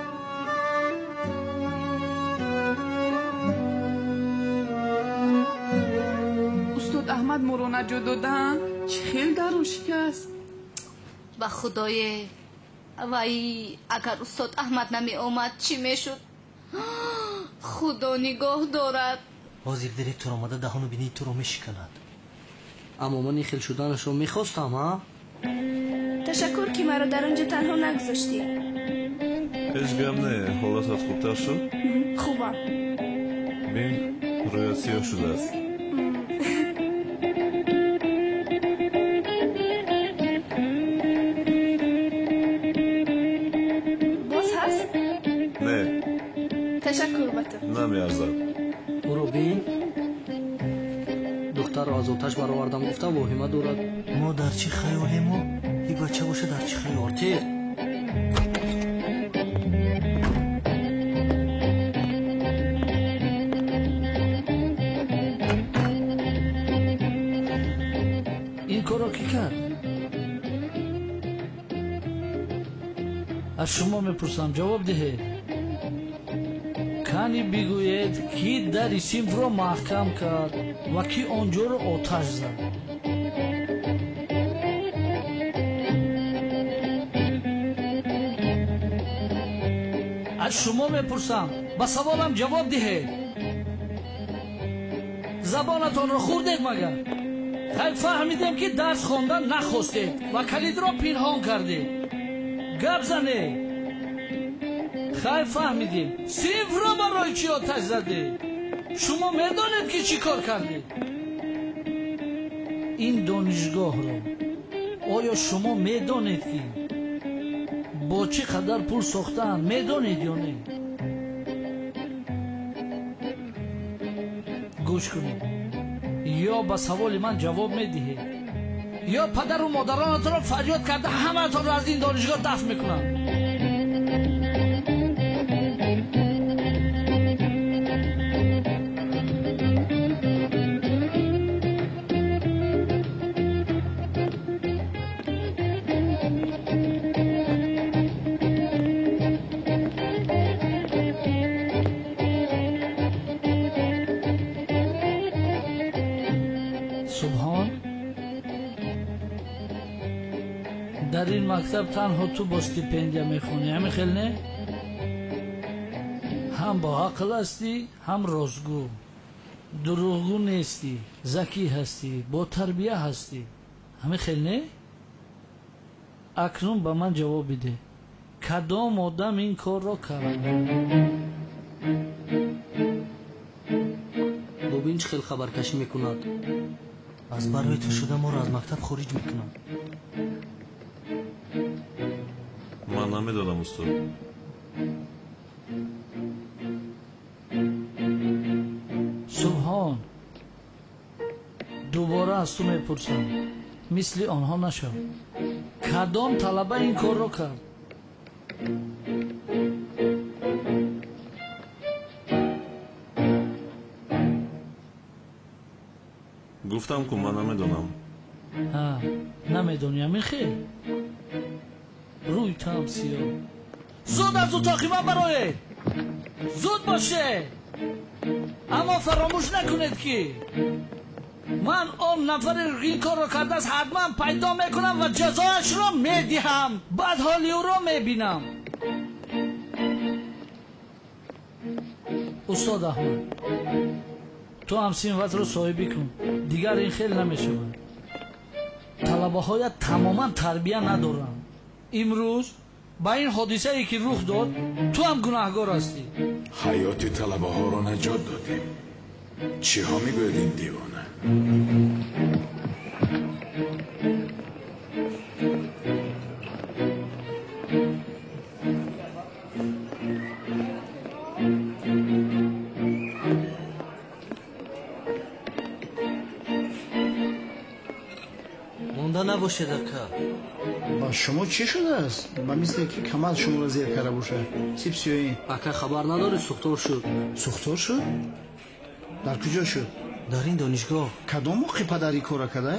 S17: Устод Аҳмад моро наҷот додаанд. Чӣ хел дарун шикаст.
S15: Ба худое, вай, агар устод Аҳмад намеомад, чӣ мешуд? Худо нигоҳ дорад.
S14: Ҳозир директор омада даҳону бинии туро мешиканад.
S13: Аммо ман ин хел шуданашро мехостам, а?
S18: Ташаккур, ки маро дар он ҷо танҳо нагузоштӣ.
S7: Ҳеҷ гап не, ҳолатат хубтар шуд?
S18: Хубам.
S7: Бин, рӯят сиёҳ шудааст.
S18: Боз ҳаст?
S7: Не.
S18: Ташаккур ба ту.
S7: Намеарзад.
S13: Ӯро бин, духтарро аз оташ баровардам гуфта воҳима дорад.
S14: Мо дар чӣ хаёлему, и бача боша дар чӣ хаёл?
S13: Ортир. Ин корро кӣ кард? Аз шумо мепурсам, ҷавоб диҳед. Кани бигӯед, ки дари синфро маҳкам кард ва ки он ҷоро оташ зад? Аз шумо мепурсам, ба саволам ҷавоб диҳед. Забонатонро хӯрдед магар? Хай, фаҳмидем, ки дарс хондан нахостед ва калидро пинҳон кардед. Гап занед. Хай, фаҳмидем, синфро барои чӣ оташ задед? Шумо медонед, ки чӣ кор кардед? Ин донишгоҳро оё шумо медонед, ки бо чӣ қадар пул сохтаанд, медонед ё не? Гӯш кунед, ё ба саволи ман ҷавоб медиҳед, ё падару модаронатонро фарёд карда ҳамаатонро аз ин донишгоҳ дафн мекунам. Субҳон, дар ин мактаб танҳо ту бо стипендия мехонӣ, ҳамин хел не? Ҳам бо ақл ҳастӣ, ҳам ростгӯ, дурӯғгӯ нестӣ, закӣ ҳастӣ, бо тарбия ҳастӣ, ҳамин хел не? Акнун ба ман ҷавоб бидеҳ,
S10: Кадом одам ин корро кард?
S14: Бубин чӣ хел хабаркашӣ мекунад. Аз барои ту шуда моро аз мактаб хориҷ мекунад.
S19: Ман намедонам, устод.
S10: Субҳон, дубора аз ту мепурсам, мисли онҳо нашав. Кадом талаба ин корро кард?
S19: Гуфтам ку ман намедонам.
S10: Ҳа, намедонӣ, ҳамин хел? Рӯй там сиёҳ. Зуд аз утоқи ман бароед! Зуд бошед! Аммо фаромӯш накунед, ки ман он нафаре ин корро кардааст ҳатман пайдо мекунам ва ҷазояшро медиҳам. Баъд ҳоли ӯро мебинам. Устод Аҳмад, ту ҳам синфатро соҳибӣ кун, дигар ин хел намешавад. Талабаҳоят тамоман тарбия надоранд. Имрӯз ба ин ҳодисае ки рух дод, ту ҳам гунаҳгор ҳастӣ.
S7: Ҳаёти талабаҳоро наҷот додем. Чиҳо мегӯяд ин девона?
S14: Монда набошед, ака.
S12: Ба шумо чӣ шудааст? Ба мисле ки камаз шуморо зер карда бошад. Сипсиёин.
S14: Ака, хабар надорӣ, сӯхтор шуд.
S12: Сӯхтор шуд? Дар куҷо шуд?
S14: Дар ин донишгоҳ.
S12: Кадом моқи падар ин корро карда?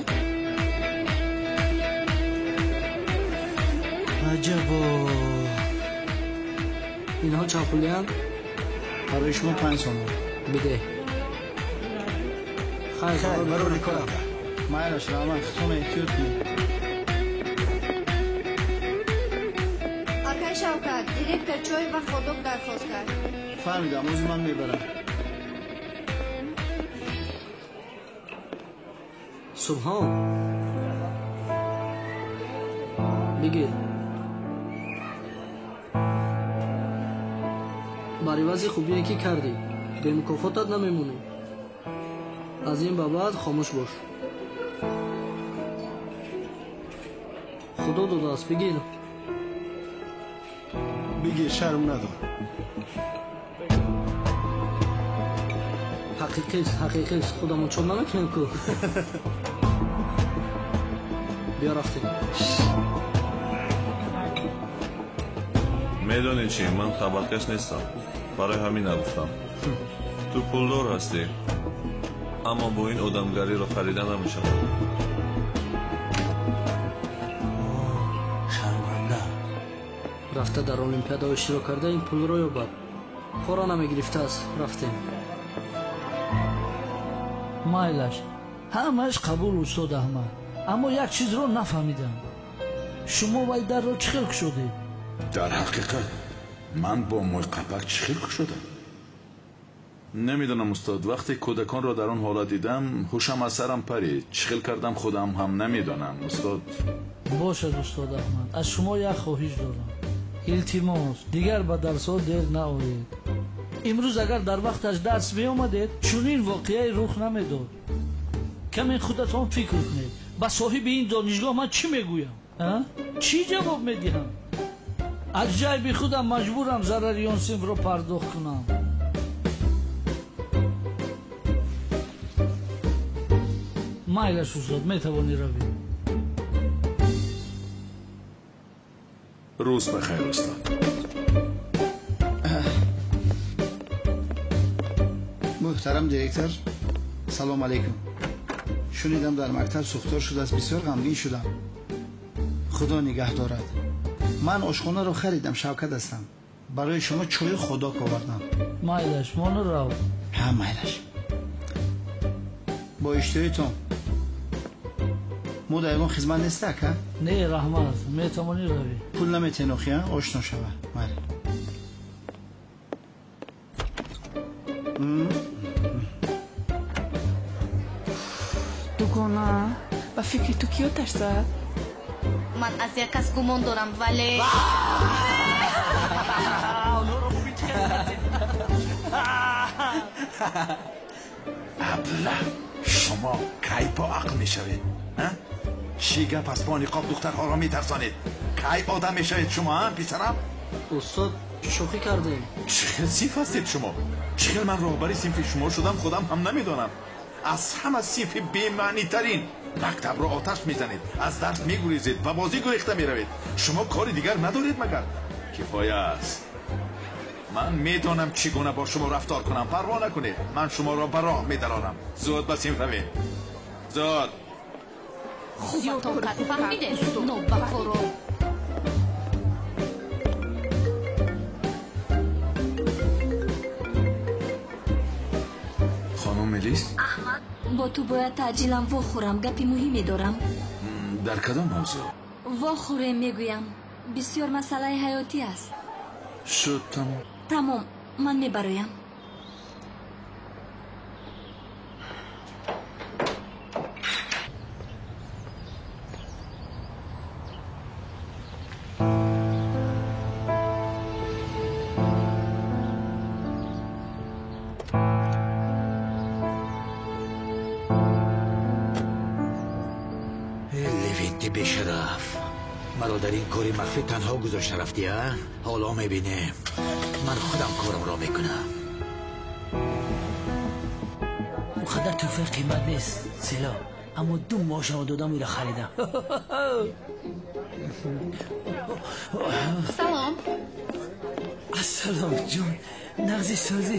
S14: Аҷабо! Инҳо чанд пулиянд?
S12: Барои шумо 5 сомон.
S14: Бидеҳ. Хайр,
S12: хайр, барори кор. Майлаш, раҳмат, худтон эҳтиёт кунед.
S18: Акай Шавкат, директор чой ва ходок дархост кард.
S12: Фаҳмидам, ози ман мебарам.
S14: Субҳон, бигир. Бар ивази хубие ки кардӣ, бемукофотат намемонӣ. Аз ин ба баъд хомӯш бош. Худо додааст, бигир.
S5: Бигир, шарм надор.
S14: Ҳақиқист, ҳақиқист. Худамон чоп намекунем ку. Биё рафтем.
S19: Медонӣ чӣ, ман хабаркаш нестам, барои ҳамин нагуфтам. Ту пулдор ҳастӣ, аммо бо ин одамгариро харида намешавад.
S14: Шарманда. Рафта дар олимпиадаҳо иштирок карда ин пулро ёбад. Пора намегирифтааст. Рафтем.
S10: Майлаш, ҳамааш қабул, устод Аҳмад. Аммо як чизро нафаҳмидам. Шумо вай дарро чӣ хел кушодед?
S7: Дар ҳақиқат ман бо мӯйқапак чӣ хел кушодам? Намедонам, устод. Вақте кӯдаконро дар он ҳолат дидам, ҳушам аз сарам парид. Чӣ хел кардам худам ҳам намедонам, устод.
S10: Бошад, устод Аҳмад, аз шумо як хоҳиш дорам. Илтимос, дигар ба дарсҳо дер наоед. Имрӯз агар дар вақташ дарс меомадед, чунин воқеае рух намедод. Каме худатон фикр кунед. Ба соҳиби ин донишгоҳ ман чӣ мегӯям? Чӣ ҷавоб медиҳам? Аз ҷайби худам маҷбурам зарари он синфро пардохт кунам. Майлаш, устод, метавонӣ равӣ.
S7: Рӯз бахайр, устод.
S12: Муҳтарам директор, салом алейкум. Шунидам дар мактаб сӯхтор шудааст, бисёр ғамгин шудам. Худо нигаҳ дорад. Ман ошхонаро харидам, Шавкат ҳастам. Барои шумо чойи ходок овардам.
S10: Майлаш, моно рав.
S12: Ҳа, майлаш. Бо иштиҳоитон. Мо дар ягон хизмат неста, ака?
S10: Не, раҳмат, метавонӣ равӣ.
S12: Пул наметиҳен охи, ошно шава. Майли.
S17: Дугона, ба фикри ту кӣ оташ зад?
S15: Ман аз як кас гумон дорам, вале
S7: Абла, шумо кай бо ақл мешавед? Чӣ гап аст, бо ниқоб духтарҳоро метарсонед? Кай одам мешавед шумо, писарам?
S10: Устод, шӯхӣ кардем.
S7: Чӣ хел синф ҳастед шумо? Чӣ хел ман роҳбари синфи шумо шудам, худам ҳам намедонам. Аз ҳама синфи бемаънитарин. Мактабро оташ мезанед, аз дарс мегурезед, ба бозӣ гурехта меравед. Шумо кори дигар надоред магар? Кифоя аст. Ман медонам чӣ гуна бо шумо рафтор кунам. Парво накунед, ман шуморо ба роҳ медарорам. Зуд ба синф равед, зуд.
S11: Хубатон кард, фаҳмидед? Нобакоро.
S7: Хонум Мелис?
S15: Аҳмад, бо ту бояд таъҷилан вохӯрам, гапи муҳиме дорам.
S7: Дар кадом мавзӯъ?
S15: Вохӯрем, мегӯям. Бисёр масъалаи ҳаётӣ аст.
S7: Шуд, тамом.
S15: Тамом, ман мебароям.
S20: Левенти бешараф, маро дар ин кори махфӣ танҳо гузошта рафтӣ, а? Ҳоло мебинем. Ман худам корамро мекунам.
S4: Он қадар тӯҳфаи қимат нест, Село, аммо 2 маошамро додам иро харидам.
S11: Салом.
S4: Ассалом, ҷон, нағзи созӣ.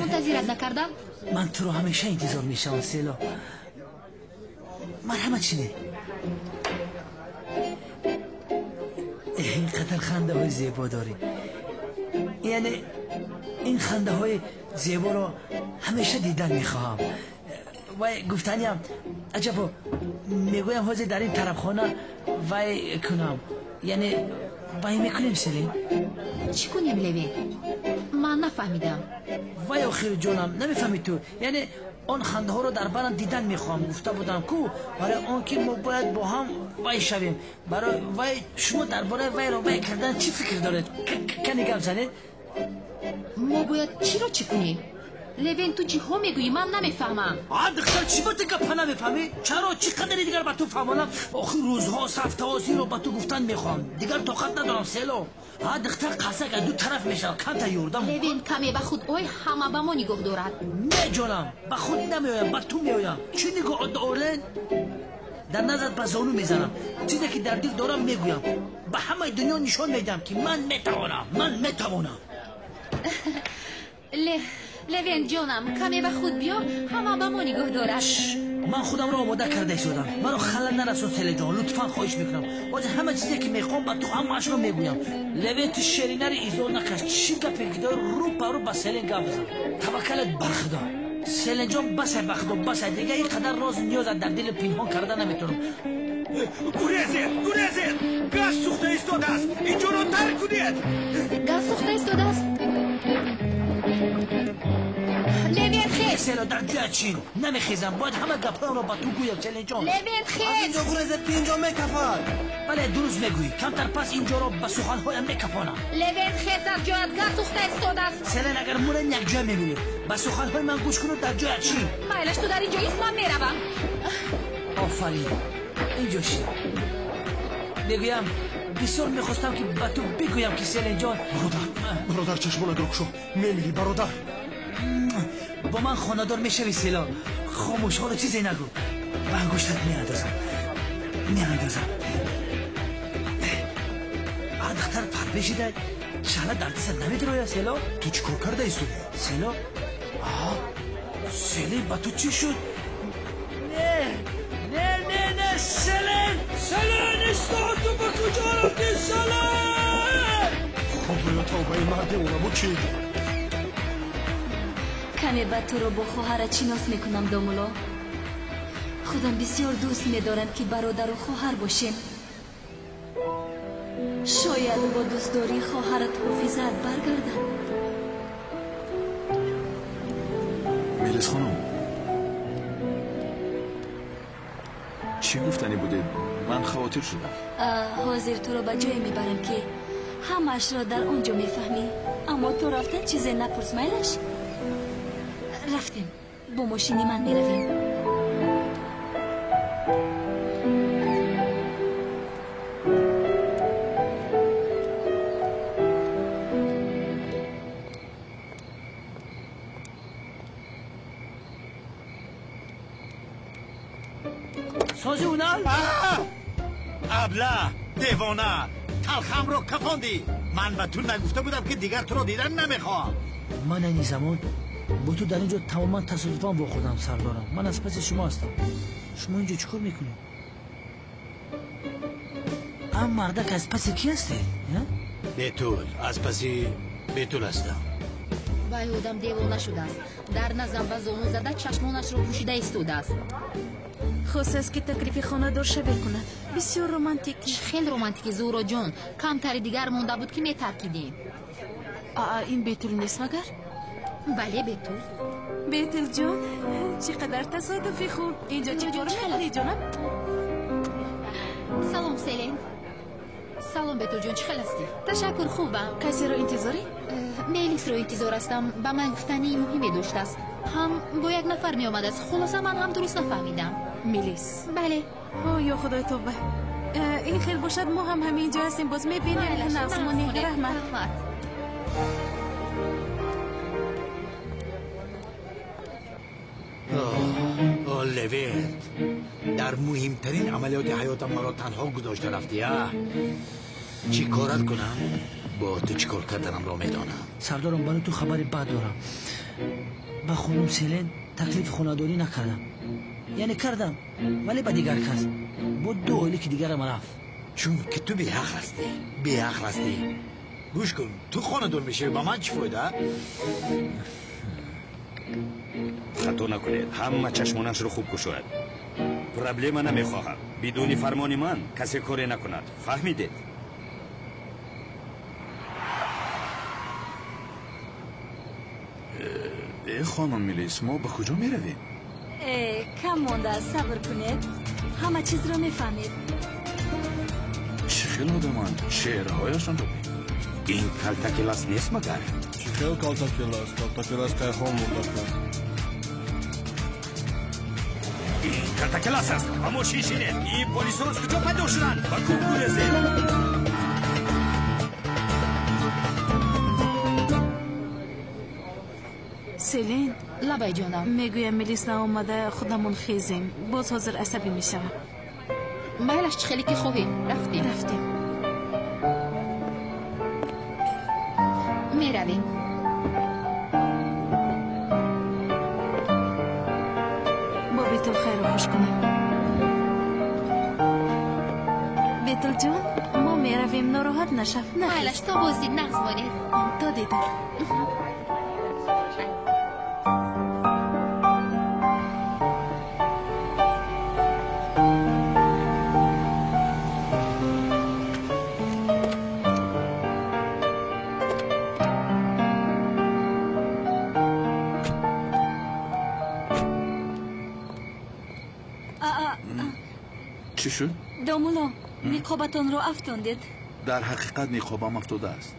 S11: Мунтазират накардам?
S4: Ман туро ҳамеша интизор мешавам, Село. Марҳамат, чине. Ин қадар хандаҳои зебо дорӣ. Яъне ин хандаҳои зеборо ҳамеша дидан мехоҳам. Вай гуфтаниям, аҷабо, мегӯям ҳозир дар ин тарабхона вай кунам. Яъне вай мекунем, Селин?
S11: Чӣ кунем, Левин? Ман нафаҳмидам.
S4: Вай охир ҷонам, намефаҳмӣ ту. Яъне он хандаҳоро дар барам дидан мехоҳам. Гуфта будам ку, барои он ки мо бояд бо ҳам вай шавем. Барои вай шумо дар бораи вайро вай кардан чӣ фикр доред? Кани гап занед?
S11: Мо бояд чиро чӣ кунем? Левин, ту чиҳо мегӯӣ? Ман намефаҳмам.
S4: А, духтар, чӣ ба ту гапа намефаҳмӣ? Чаро чӣ қадари дигар ба ту фаҳмонам? Охир рӯзҳост, ҳафтаҳост, инро ба ту гуфтан мехоҳам. Дигар тоқат надорам, Село. А, духтар, қасак аз ду тараф мешавад. Камтар ёрдам.
S11: Левин, каме ба худ ой, ҳама ба мо нигоҳ дорад.
S4: Не, ҷонам, ба худ намеоям, ба ту меоям. Чӣ нигоҳ дорен? Дар назарат ба зону мезанам. Чизе ки дар дил дорам мегӯям. Ба ҳамаи дунё нишон медиҳам, ки ман метавонам. Ман метавонам.
S11: Левин ҷонам, каме ба худ биё, ҳама ба мо нигоҳ дорад.
S4: Ман худамро омода карда истодам. Маро халал нарасон, Селин ҷон, лутфан хоҳиш мекунам. Ҳозир ҳама чизе ки мехоҳам ба ту ҳамаашро мегӯям. Левин, ту шеринари изор накаш. Чӣ гапе ки дорӣ, рӯ ба рӯ ба Селин гап бизан. Таваккалат бар Худо. Селин ҷон, басай ба Худо, басай. Дигар ин қадар роз ниёзат дар дили пинҳон карда наметавонам.
S16: Гурезед, гурезед! Газ сӯхта истодааст! Инҷоро тарк кунед!
S11: Газ сӯхта истодааст? Левин, хез!
S4: Село, дар ҷоя чин намехезам. Бояд ҳама гапҳоямро ба ту гӯям, Селин ҷон.
S11: Левин, хез!
S5: Аз инҷо гурезед, ки инҷо мекафад.
S4: Бале, дуруст мегӯӣ. Камтар пас инҷоро ба суханҳоям мекафонам.
S11: Левин, хез, аз ҷоят газ сӯхта истодааст.
S4: Селин, агар мурем якҷоя мемирем. Ба суханҳои ман гӯш куну дар ҷоят чин.
S11: Майлаш, ту дар инҷо ист, ман меравам.
S4: Офарин, инҷо шин. Мегӯям, бисёр мехостам ки ба ту бигӯям ки Селин ҷон.
S2: Бародар, бародар, чашмонатро кушо, мемирӣ, бародар.
S4: Бо ман хонадор мешавӣ, Село. Хомӯш, ҳоло чизе нагӯ. Ба ангуштат меандозам, меандозам. А, духтар парвешида, шаҳла дар дастат намедирояд, Село?
S2: Ту чӣ кор карда истоди?
S4: Село? А, Селин, ба ту чӣ шуд? Не, не, не, не, Селин! Селин, истод, ту ба куҷо рафтӣ, Селин?
S2: Худоё, тавбаи марди олам чӣ?
S15: Каме ба туро бо хоҳарат шинос мекунам, домуло. Худам бисёр дӯст медорам, ки бародару хоҳар бошем. Шояд бо дӯстдории хоҳарат ҳофизаат баргардад.
S7: Мелис хонум, чӣ гуфтанӣ будед? Ман хавотир шудам.
S15: Ҳозир туро ба ҷое мебарам, ки ҳамаашро дар он ҷо мефаҳмӣ. Аммо ту рафта чизе напурс, майлаш? Рафтем, бо мошини ман меравем.
S4: Сози унал?
S16: Абла, девона, талхамро кафондӣ. Ман ба ту нагуфта будам, ки дигар туро дидан намехоҳам.
S4: Ман айни замон бо ту дар ин ҷо тамоман тасодуфан вохӯрдам, сардорам. Ман аз паси шумо ҳастам. Шумо ин ҷо чӣ кор мекунед? Ам мардак аз паси кӣ ҳастед?
S20: Бетул, аз паси Бетул ҳастам.
S21: Вай одам девона шудааст. Дар назам ба зону зада чашмонашро пӯшида истодааст.
S11: Хостааст, ки таклифи хонадор шаве кунад. Бисёр романтикӣ.
S21: Хел романтикӣ, Зуҳроҷон. Камтари дигар монда буд, ки метаркидем.
S11: Аа, ин Бетул нест магар?
S21: Бале, Бетул.
S18: Бетулҷон, чӣ қадар тасодуфи хуб. Инҷо чӣ кор мекунӣ, ҷонам?
S21: Салом, Селен. Салом, Бетулҷон, чӣ хел ҳастӣ? Ташаккур, хубам.
S11: Касеро интизорӣ?
S21: Мелисро интизор ҳастам. Ба ман гуфтании муҳиме доштааст. Ҳам бо як нафар меомадааст. Хулоса, ман ҳам дуруст нафаҳмидам.
S11: Мелис?
S21: Бале.
S18: О, ё худои тавба. Ин хел бошад, мо ҳам ҳамин ҷо ҳастем, боз мебинем. Нағзмонӣ, раҳмат.
S20: О, Левент, дар муҳимтарин амалиёти ҳаётам маро танҳо гузошта рафтӣ, а? Чӣ корат кунам? Бо ту чӣ кор карданамро медонам.
S4: Сардорам, барои ту хабари бад дорам. Ба хонум Селен таклифи хонадорӣ накардам. Яъне кардам, вале ба дигар кас. Бо ду оиле ки дигарам рафт.
S20: Чунки ту беҳақ ҳастӣ, беҳақ ҳастӣ. Гӯш кун, ту хонадор мешавӣ, ба ман чӣ фоида?
S22: Хато накунед, ҳама чашмонашро хуб кушояд. Проблема намехоҳам. Бидуни фармони ман касе коре накунад. Фаҳмидед?
S7: Э, хонум Мелис, мо ба куҷо меравем?
S15: Э, кам мондааст, сабр кунед. Ҳама чизро мефаҳмед.
S7: Чӣ хел одаманд? Чеҳраҳояшонро бин.
S20: Ин калтакелас нест магар?
S6: Чӣ хел калтакелас? Калтакелас кайҳо мурда кард.
S16: Ин калтакелас аст. Ба мошин шинед. Ин полисҳо аз куҷо пайдо шуданд? Ба кӯҳ гурезед.
S18: Селен.
S21: Лабай, ҷонам.
S18: Мегӯям, Мелис наомада худамон хезем. Боз ҳозир асабӣ мешавам.
S21: Майлаш, чӣ хеле ки хоҳӣ. Рафтем.
S18: Рафтем.
S21: Меравем.
S18: Бо Бетул хайру хуш кунем. Бетулҷон, мо меравем, нороҳат нашав.
S21: Майлаш, то боздид, нағз монед.
S18: То дидор.
S7: Чӣ шуд?
S15: Домулло, ниқобатонро афтондед.
S7: Дар ҳақиқат ниқобам афтодааст.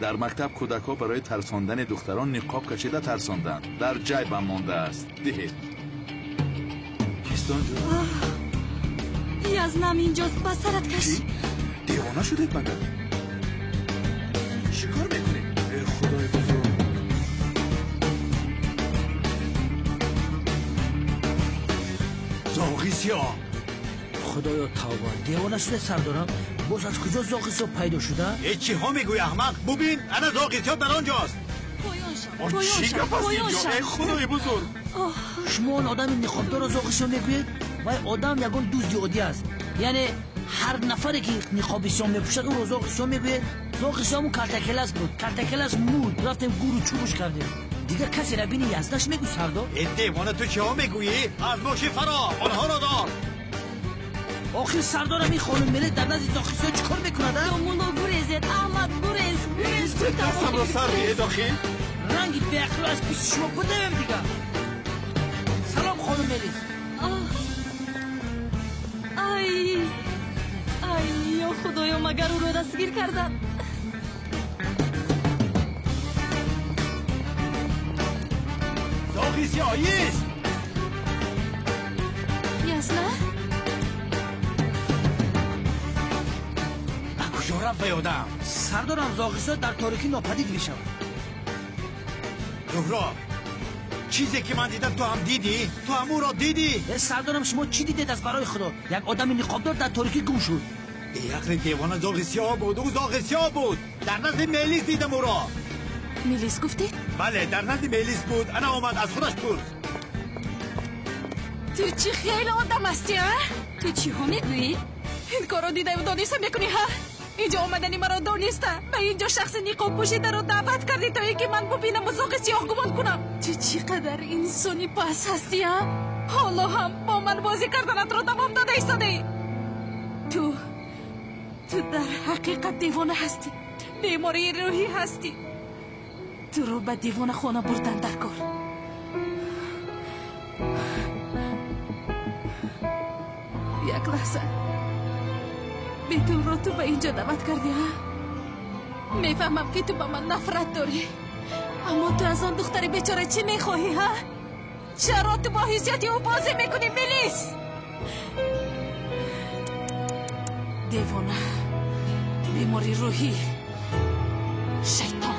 S7: Дар мактаб кӯдакҳо барои тарсондани духтарон ниқоб кашида тарсонданд. Дар ҷайбам мондааст. Диҳед. Кист онҷо?
S15: Язнам инҷост, ба сарат каш.
S7: Чӣ? Девона шудед магар? Чӣ кор мекунед? Э, худои бузург.
S16: Зоғи сиёҳ.
S4: Худоё тавба, девона шуда сардорам. Боз аз куҷо зоғи сиёҳ пайдо шуда?
S16: Э, чиҳо мегӯӣ, аҳмақ? Бубин, ана зоғи сиёҳ дар он ҷост.
S15: Поён шав,
S7: Он
S15: поён
S7: чӣ
S15: шав,
S7: гап аст
S15: поён
S7: инҷо?
S15: шав.
S7: Э, худои бузург.
S4: Шумо он одами ниқобдорро зоғи сиёҳ мегӯед? Вай одам ягон дузди оддӣ аст. Яъне ҳар нафаре ки ниқоби сиёҳ мепӯшад, ӯро зоғи сиёҳ мегӯед? Зоғи сиёҳ ҳамун калтакелас буд. Калтакелас мурд, рафтем гуру чӯбуш кардем. Дигар касе рабини язнаш мегӯ, сардор?
S16: Э, девона, ту чиҳо мегӯӣ? Аз мошин фаро, онҳоро дор.
S4: Охир сардорам, ин хонум Мелис дар назди зоғи сиёҳ чӣ кор мекунад, а?
S15: Домулло, гурезед. Аҳмад, гурез, гурез.
S7: Дастамро сар диҳед, охир.
S4: Ранги беақлро аз пиши шумо будавем дигар. Салом, хонум Мелис.
S15: Ай, ай, ё худоё, магар ӯро дастгир карданд?
S16: Зоғи сиёҳ, ист!
S18: Ясна?
S16: Ба куҷо рафт вай одам?
S4: Сардорам, зоғи сиёҳ дар торикӣ нопадид мешавад.
S16: Зуҳро, чизе ки ман дидам ту ҳам дидӣ? Ту ҳам ӯро дидӣ?
S4: Э, сардорам, шумо чӣ дидед аз барои худо? Як одами ниқобдор дар торикӣ гум шуд.
S16: Беақли девона, зоғи сиёҳ буд, ӯ зоғи сиёҳ буд. Дар назди Мелис дидам ӯро.
S18: Мелис гуфтӣ?
S16: Бале, дар назди Мелис буд. Ана омад, аз худаш пурс.
S18: Ту чӣ хеле одам ҳастӣ, а?
S15: Ту чиҳо мегӯӣ?
S17: Ин корро дидаю дониста мекунӣ, ҳа? Инҷо омадани маро дониста ба инҷо шахси ниқобпӯшидаро даъват кардӣ, то ин ки ман бубинаму зоғи сиёҳ гумон кунам. Ту чӣ қадар инсони пас ҳастӣ, а? Ҳоло ҳам бо ман бозӣ карданатро давом дода истодаӣ. Ту дар ҳақиқат девона ҳастӣ, бемории рӯҳӣ ҳастӣ. Туро ба девонахона бурдан дар кор. Як лаҳза, Бетулро ту ба инҷо даъват кардӣ, ҳа? Мефаҳмам, ки ту ба ман нафрат дорӣ, аммо ту аз он духтари бечора чӣ мехоҳӣ, ҳа? Чаро ту бо ҳиссияти ӯ бозӣ мекунӣ, Мелис? Девона, бемори рӯҳӣ, шайтон.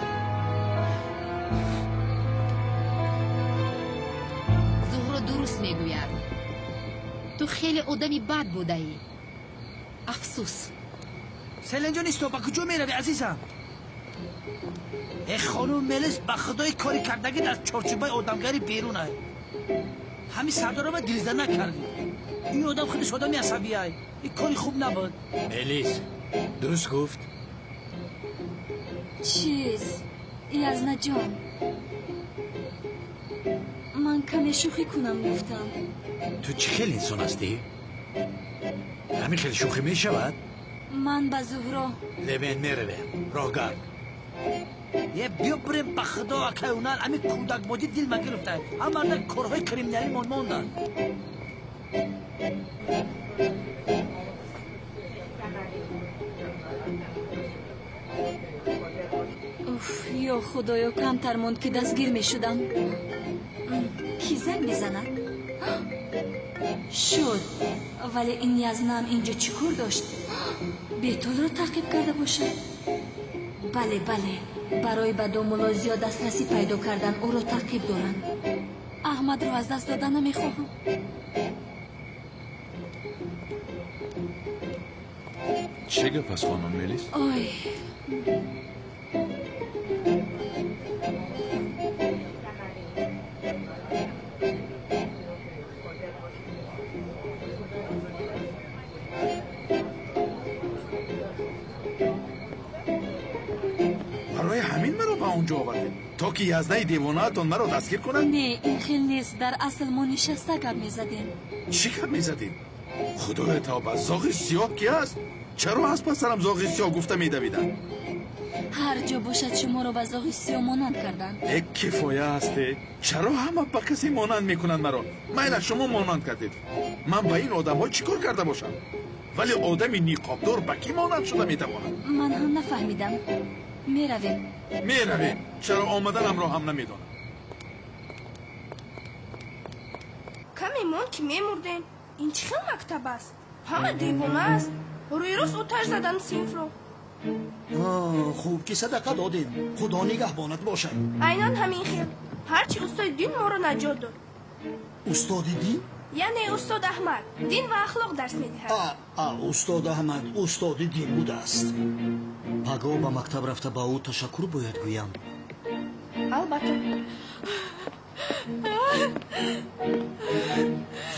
S21: Зуҳро дуруст мегӯяд. Ту хеле одами бад будаӣ. Афсӯс.
S4: Селенҷон, исто, ба куҷо меравӣ, азизам? Э, хонум Мелис, ба худои кори кардагӣ аз чорчӯбаи одамгарӣ берун ай. Ҳамин сардорама дилзада накардӣ. Ин одам худаш одами асабиай. Ин кори хуб набуд.
S20: Мелис дуруст гуфт.
S15: Чиз, Язнаҷон, ман каме шӯхӣ кунам гуфтам.
S20: Ту чӣ хел инсон ҳастӣ? Ҳамин хел шӯхӣ мешавад?
S15: Ман ба Зуҳро.
S20: Левен, меравем, роҳгард.
S4: Е, биё бирем, ба худо, акай Унал, ҳамин кӯдакбозӣ дилма гирифта. Ҳамарда корҳои криминалимон монданд.
S15: Уф, ё худоё, камтар монд, ки дастгир мешудам. Кӣ занг мезанад? Шуд, вале ин Язнаам инҷо чӣ кор дошт? Бетулро таъқиб карда бошад? Бале, бале, барои ба домулло зиёд дастрасӣ пайдо кардан ӯро таъқиб доранд. Аҳмадро аз даст дода намехоҳам.
S7: Чӣ гап аст, хонум Мелис?
S15: Ой,
S7: Барои ҳамин маро ба он ҷо овардед, то ки Язнаи девонаатон маро дастгир кунад?
S15: Не, ин хел нест. Дар асл мо нишаста гап мезадем.
S7: Чӣ гап мезадед? Худоя тавба, зоғи сиёҳ ки аст? Чаро аз пасарам зоғи сиёҳ гуфта медавиданд?
S15: Ҳар ҷо бошад, шуморо ба зоғи сиёҳ монанд карданд.
S7: Э, кифоя ҳасте. Чаро ҳама ба касе монанд мекунанд маро? Майла, шумо монанд кардед. Ман ба ин одамҳо чӣ кор карда бошам? Вале одами ниқобдор ба кӣ монанд шуда метавонад?
S15: Ман ҳам нафаҳмидам. Меравем.
S7: Меравем. Чаро омаданамро ҳам намедонам.
S1: Каме монд, ки мемурдем. Ин чӣ хел мактаб аст? Ҳама девона аст. Рӯи рост оташ задан синфро.
S3: Хуб ки садақа додем. Худо нигаҳбонат бошад.
S1: Айнан ҳамин хел. Ҳарчи устоди дин моро наҷот дод.
S3: Устоди дин?
S1: Яъне устод Аҳмад дин ва ахлоқ дарс медиҳад.
S3: Устод Аҳмад устоди дин будааст.
S14: Пагоҳ ба мактаб рафта ба ӯ ташаккур бояд гӯям.
S1: Албатта.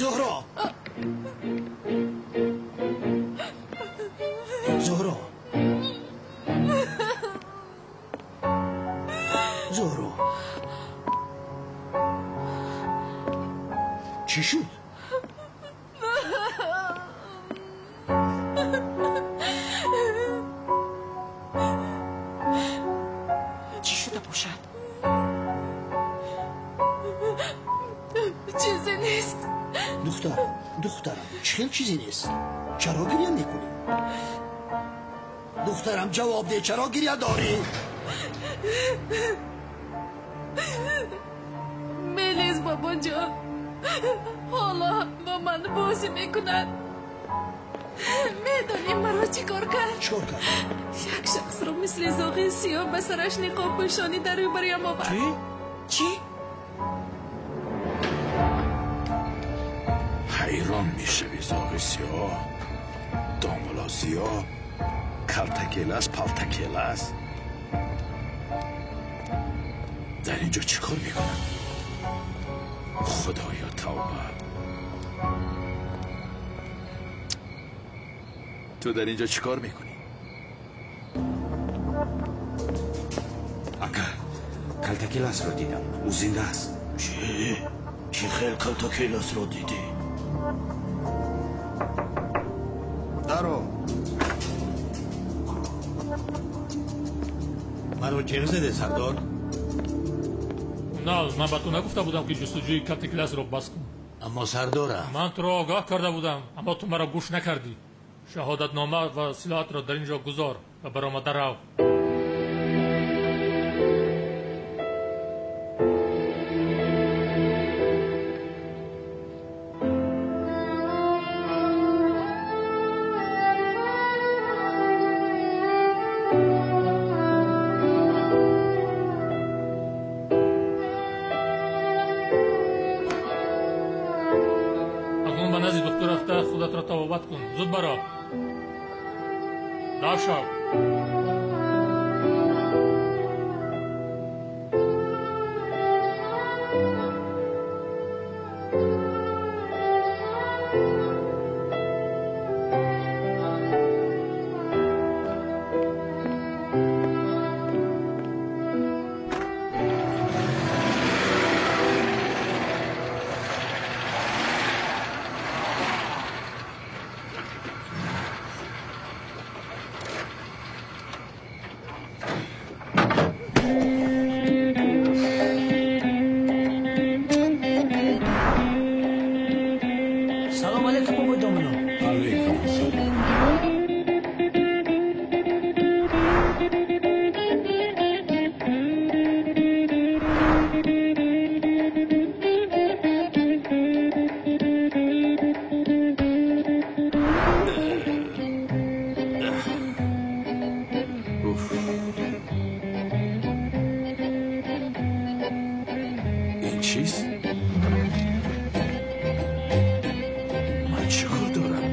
S3: Зуҳро, Зуҳро, Зуҳро, чӣ шуд?
S17: Чӣ шуда бошад? Чизе нест.
S3: Духтарам, духтарам, чӣ хел чизе нест? Чаро гиря мекунӣ? Духтарам, ҷавоб деҳ, чаро гиря дорӣ?
S17: Мелис Бобоҷон. Ҳоло бо ман бозӣ мекунад. Медонӣ маро чӣ кор кард?
S3: Чӣ кор кард?
S17: Як шахсро мисли зоғи сиёҳ ба сараш ниқоб пӯшонӣ дар рӯбарӯям овард.
S3: Чӣ? Чӣ?
S7: Ҳайрон мешавӣ. Зоғи сиёҳ, домула сиёҳ, калтакелас, палтакелас дар инҷо чӣ кор мекунад? Худоё, тавба! Ту дар инҷо чӣ кор мекунӣ?
S22: Ака, калтакеласро дидам. Ӯ зинда аст.
S3: Чӣ? Чӣ хел калтакеласро дидӣ?
S5: Даро.
S20: Маро ҷеғ заде, сардор?
S8: Нал, ман ба ту нагуфта будам, ки ҷустуҷӯи калтакеласро бас кун.
S20: Аммо сардора.
S8: Ман туро огаҳ карда будам, аммо ту маро гӯш накардӣ. Шаҳодатнома ва силоҳатро дар ин ҷо гузор ва баромада рав. Акнун ба назди духтур рафта худатро табобат кун. Зуд баро. Дав шав.
S4: Салом алейкум, бобои домулло.
S7: Алейкум ассалом. Уф. Ин чист? Ман чӣ кор дорам?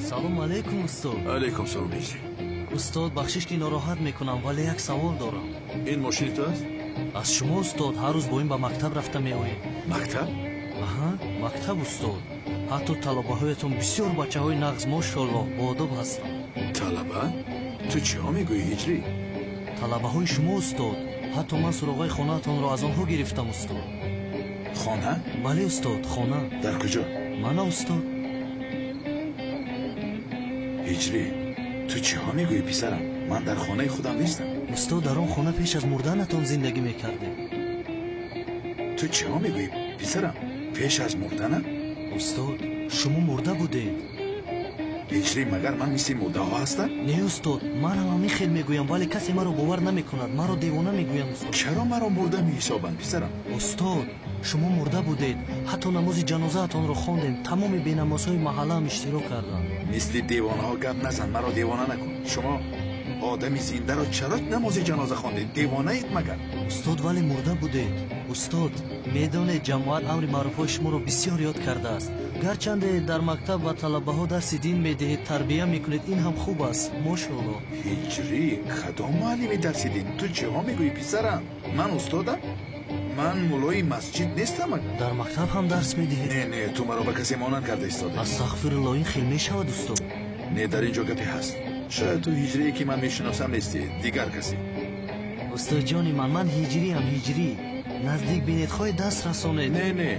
S14: Салом алейкум, устод.
S7: Алейкум салом, Ҳиҷрӣ.
S14: Устод, бахшиш ки нороҳат мекунам, вале як савол дорам.
S7: Ин мошини ту аст?
S14: Аз шумо, устод, ҳар рӯз бо ин ба мактаб рафта меоем.
S7: Мактаб?
S14: Аҳа, мактаб, устод. Ҳатто талабаҳоятон бисёр бачаҳои нағз, мошоаллоҳ, боодоб ҳастанд.
S7: Талаба? Ту чиҳо мегӯӣ, Ҳиҷрӣ?
S14: Талабаҳои шумо, устод. Ҳатто ман суроғаи хонаатонро аз онҳо гирифтам, устод.
S7: Хона?
S14: Бале, устод, хона.
S7: Дар куҷо?
S14: Мана, устод.
S7: Ҳиҷрӣ, ту чиҳо мегӯӣ, писарам? Ман дар хонаи худам нестам.
S14: Устод, дар он хона пеш аз мурданатон зиндагӣ мекардем.
S7: Ту чиҳо мегӯӣ, писарам? Пеш аз мурданам?
S14: Устод, шумо мурда будед.
S7: Ҳиҷрӣ, магар ман мисли мурдаҳо ҳастам?
S14: Не, устод, ман ҳам ҳамин хел мегӯям, вале касе маро бовар намекунад. Маро девона мегӯянд, устод.
S7: Чаро маро мурда меҳисобанд, писарам?
S14: Устод, шумо мурда будед. Ҳатто намози ҷанозаатонро хондем. Тамоми бенамозҳои маҳаллаам иштирок карданд.
S7: Мисли девонаҳо гап назан, маро девона накун. Шумо одами зиндаро чаро намози ҷаноза хондед? Девонаед магар?
S14: Устод, вале мурда будед. Устод, медонед, ҷамоат амри маъруфҳои шуморо бисёр ёд кардааст. Гарчанде дар мактаб ба талабаҳо дарси дин медиҳед, тарбия мекунед, ин ҳам хуб аст, мошоаллоҳ.
S7: Ҳиҷрӣ, кадом муаллими дарси дин? Ту чиҳо мегӯӣ, писарам? Ман устодам? Ман муллои масҷид нестам магар?
S14: Дар мактаб ҳам дарс медиҳед?
S7: Не, не, ту маро ба касе монанд карда истодаӣ.
S14: Астағфируллоҳ, ин хел мешавад, устод?
S7: Не, дар ин ҷо гапе ҳаст. Шояд ту ҳиҷрие ки ман мешиносам нестӣ, дигар касе.
S14: Устод ҷони ман, ман ҳиҷриам, ҳиҷрӣ. Наздик бинед, хоҳед даст расонед.
S7: Не, не,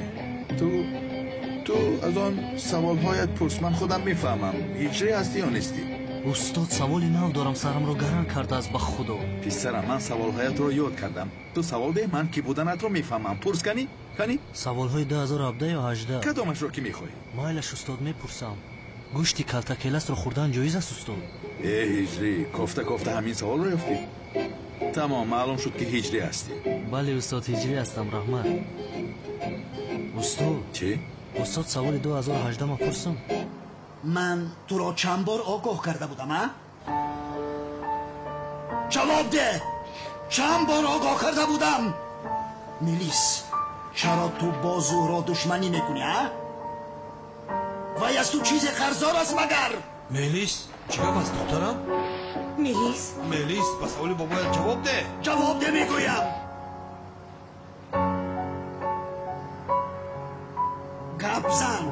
S7: ту аз он саволҳоят пурс, ман худам мефаҳмам. Ҳиҷрӣ ҳастӣ ё нестӣ?
S14: Устод, саволи нав дорам, сарамро гаран кардааст ба худо.
S7: Писарам, ман саволҳоятро ёд кардам. Ту савол деҳ, ман ки буданатро мефаҳмам. Пурс, кани, кани.
S14: Саволҳои 2017 ё 18?
S7: Кадомашро ки мехоҳӣ?
S14: Майлаш, устод, мепурсам. Гӯшти калтакеласро хӯрдан ҷоиз аст, устод?
S7: Э, ҳиҷрӣ, кофта кофта ҳамин саволро ёфтӣ? Тамом, маълум шуд ки ҳиҷрӣ ҳастӣ.
S14: Бале, устод, ҳиҷрӣ ҳастам, раҳмат. Устод?
S7: Чӣ?
S14: Устод, саволи 2018 ма пурсам?
S3: Ман туро чанд бор огоҳ карда будам, а? Ҷавоб деҳ! Чанд бор огоҳ карда будам? Мелис, чаро ту бо Зуҳро душманӣ мекунӣ, а? Вай аз ту чизе қарздор аст магар?
S6: Мелис, чӣ гап аст, духтарам?
S11: Мелис?
S6: Мелис, ба саволи бобоят ҷавоб деҳ.
S3: Ҷавоб деҳ мегӯям. Гап зан.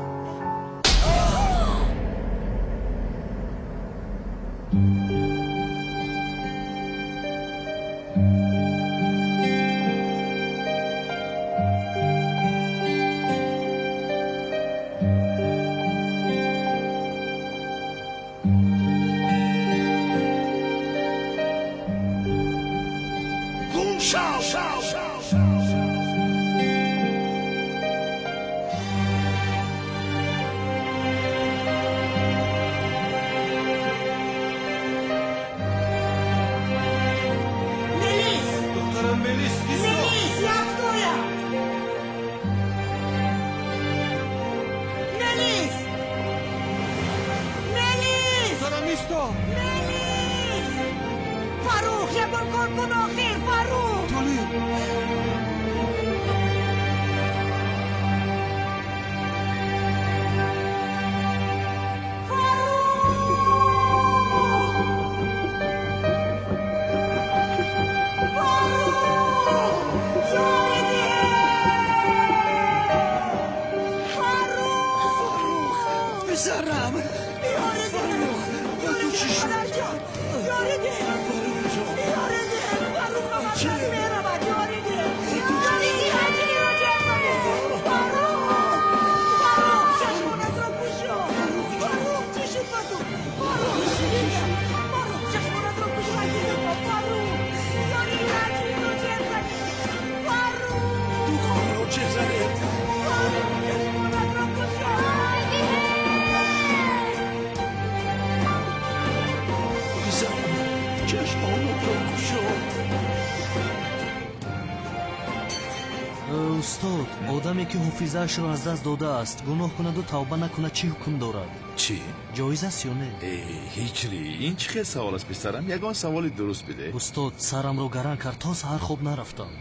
S14: Устод, одаме ки ҳофизаашро аз даст додааст, гуноҳ кунаду тавба накунад, чӣ ҳукм дорад?
S7: Чӣ?
S14: Ҷоиз аст ё не?
S7: Э, ҳиҷрӣ, ин чӣ хел савол аст, писарам? Ягон саволи дуруст биде.
S14: Устод, сарамро гаран кард, то саҳар хоб нарафтам.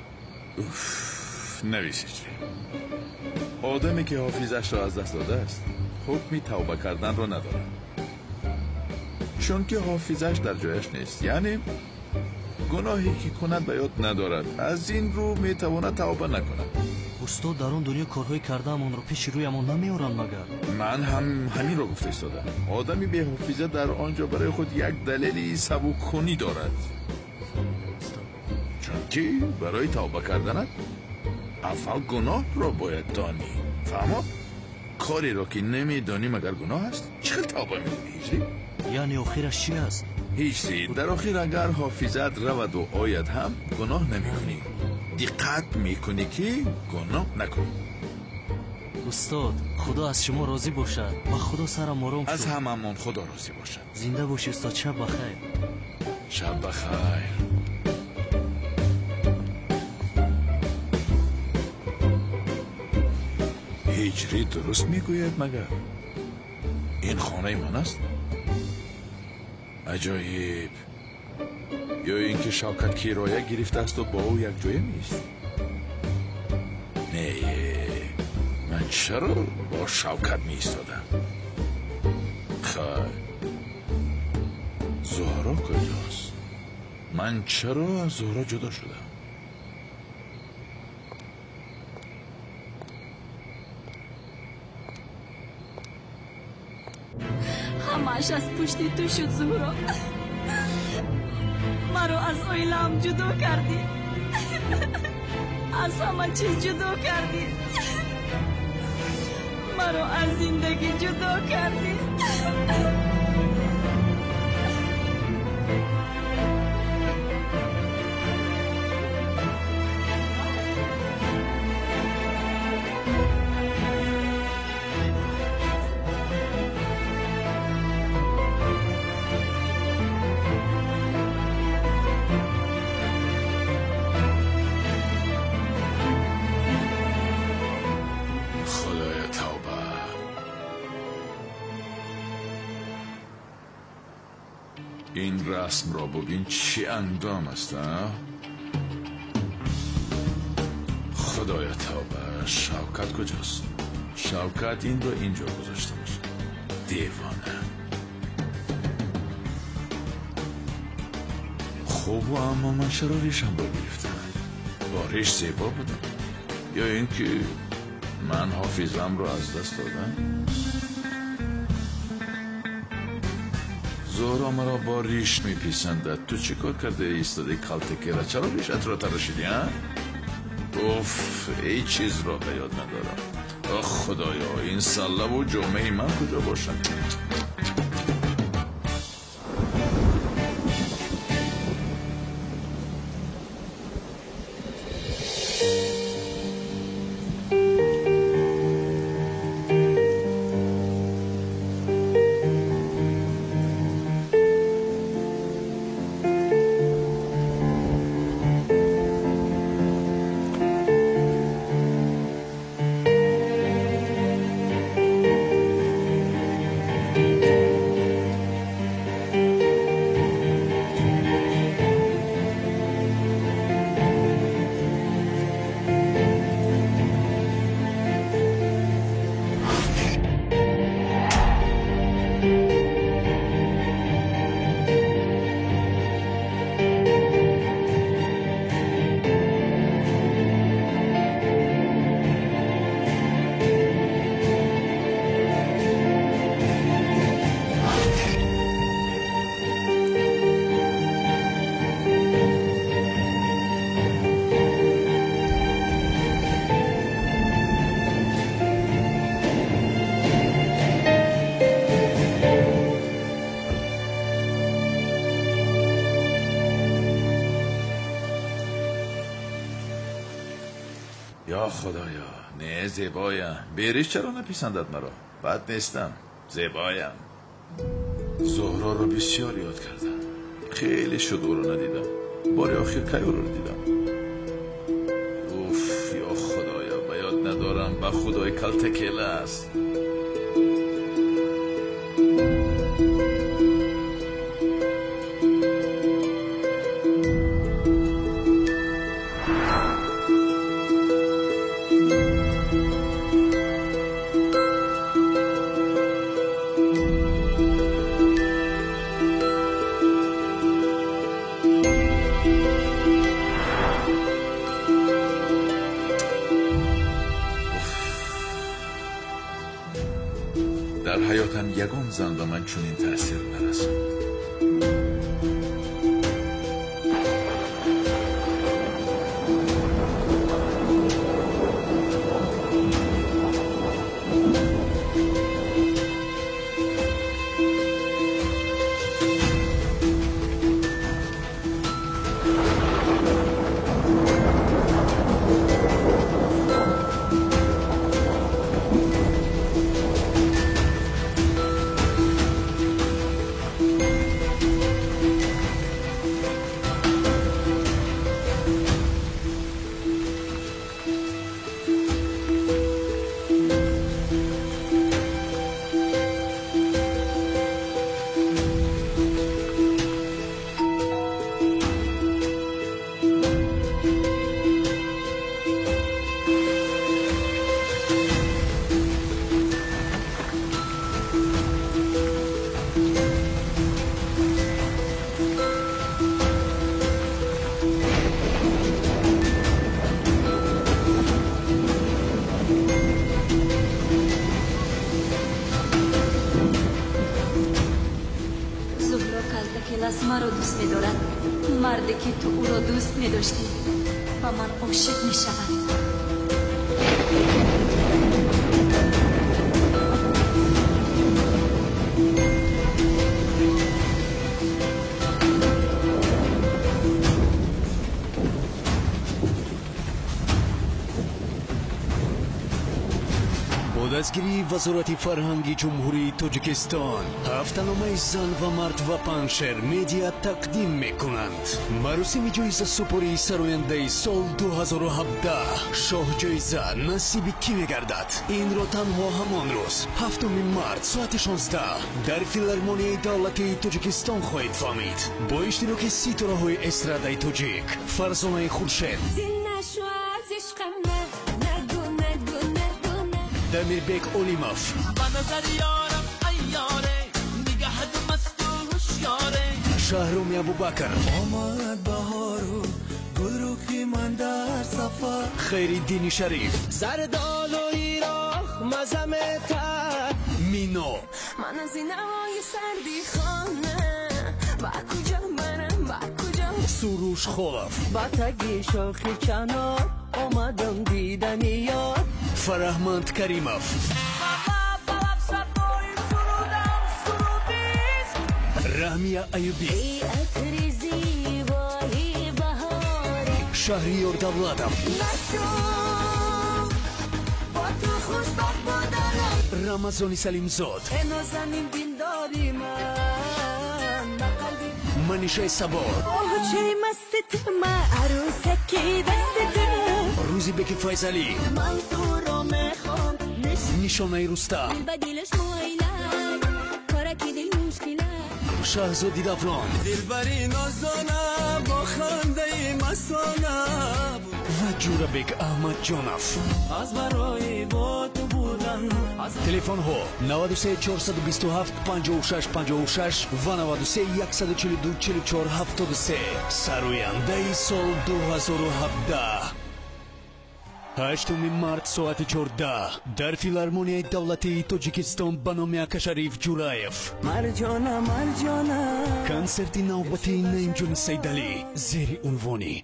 S7: Уф, навис ҳиҷрӣ. Одаме ки ҳофизаашро аз даст додааст, ҳукми тавба карданро надорад. Чунки ҳофизааш дар ҷояш нест, яъне гуноҳе ки кунад ба ёд надорад, аз ин рӯ метавонад тавба накунад.
S14: Устод, дар он дунё корҳои кардаамонро пеши рӯямон намеоранд магар?
S7: Ман ҳам ҳаминро гуфта истодам. Одами беҳофиза дар он ҷо барои худ як далели сабуккунӣ дорад. Чунки барои тавба карданат аввал гуноҳро бояд донӣ. Фаҳмо? Кореро ки намедонӣ магар гуноҳ аст? Чӣ хел тавба мекунӣ, ҳиҷрӣ?
S14: Яъне охираш чӣ аст?
S7: Ҳиҷрӣ, дар охир агар ҳофизат раваду ояд ҳам гуноҳ намекунӣ. Диққат мекунӣ ки гуноҳ накунӣ.
S14: Устод, худо аз шумо розӣ бошад. Ба худо сарам ором шуд.
S7: Аз ҳамамон худо розӣ бошад.
S14: Зинда бошӣ устод, шаб бахайр.
S7: Шаб бахайр. Ҳиҷрӣ дуруст мегӯяд магар? Ин хонаи ман аст? Аҷоиб. Ё ин ки Шавкат кироя гирифтаасту бо ӯ якҷоя нест? Не, ман чаро бо Шавкат меистодам? Хай, Зуҳро куҷост? Ман чаро аз Зуҳро ҷудо шудам?
S15: Ҳамааш аз пушти ту шуд, Зуҳро. Маро аз оилаам ҷудо кардӣ, аз ҳама чиз ҷудо кардӣ, маро аз зиндагӣ ҷудо кардӣ.
S7: Ин расмро бубин, чӣ андом аст, а? Худоё тавба, Шавкат куҷост? Шавкат инро инҷо гузошта бошад. Девона. Хуб, аммо ман чаро ришамро гирифтам? Бо риш зебо будам. Ё ин ки ман ҳофизамро аз даст додам? Зуҳро маро бо риш меписандад. Ту чӣ кор карда истоди калтакера? Чаро ришатро тарошидӣ, а? Уф, ҳеҷ чизро ба ёд надорам. Ох, худоё, ин саллаву ҷомаи ман куҷо бошанд? Я худоё, не зебоям. Бериш чаро написандад маро? Бад нестам, зебоям. Зуҳроро бисёр ёд кардам. Хеле шуд ӯро надидам. Бори охир кай ӯро дидам? Уф, ё худоё, ба ёд надорам. Ба худои калтакела аст. Дар ҳаётам ягон зан ба ман чунин таъсир нарасонд.
S15: Келас маро дӯст медорад. Марде ки ту ӯро дӯст медоштӣ ба ман ошиқ мешавад.
S5: Бо дастгирии
S2: Вазорати фарҳанги Ҷумҳурии Тоҷикистон, ҳафтаномаи зан ва мард ва Панҷшер Медиа тақдим мекунанд. Маросими ҷоизасупории сарояндаи сол 2017. Шоҳҷоиза насиби кӣ мегардад? Инро танҳо ҳамон рӯз, 7 март, соати 16 дар Филармонияи давлатии Тоҷикистон хоҳед фаҳмид. Бо иштироки ситораҳои эстрадаи тоҷик Фарзонаи Хуршед, Дамирбек Олимов, Шаҳроми Абубакр, Хайриддини Шариф, Мино, Суруш Холов, Фараҳманд Каримов, Раҳмия Аюбӣ, Шаҳриёр Давлатов, Рамазони Салимзод, Манишаи Сабор, Рӯзибеки Файзалӣ, Нишонаи Рустам, Шаҳзоди Даврон ва Ҷӯрабек Аҳмадҷонов. Телефонҳо 93 427 56 56 ва 93 142 44 73. Сарояндаи сол 2017. 8 март соати 14 дар Филармонияи давлатии Тоҷикистон ба номи Акашариф Ҷураев. Консерти навбатии Наимҷони Сайдалӣ зери унвони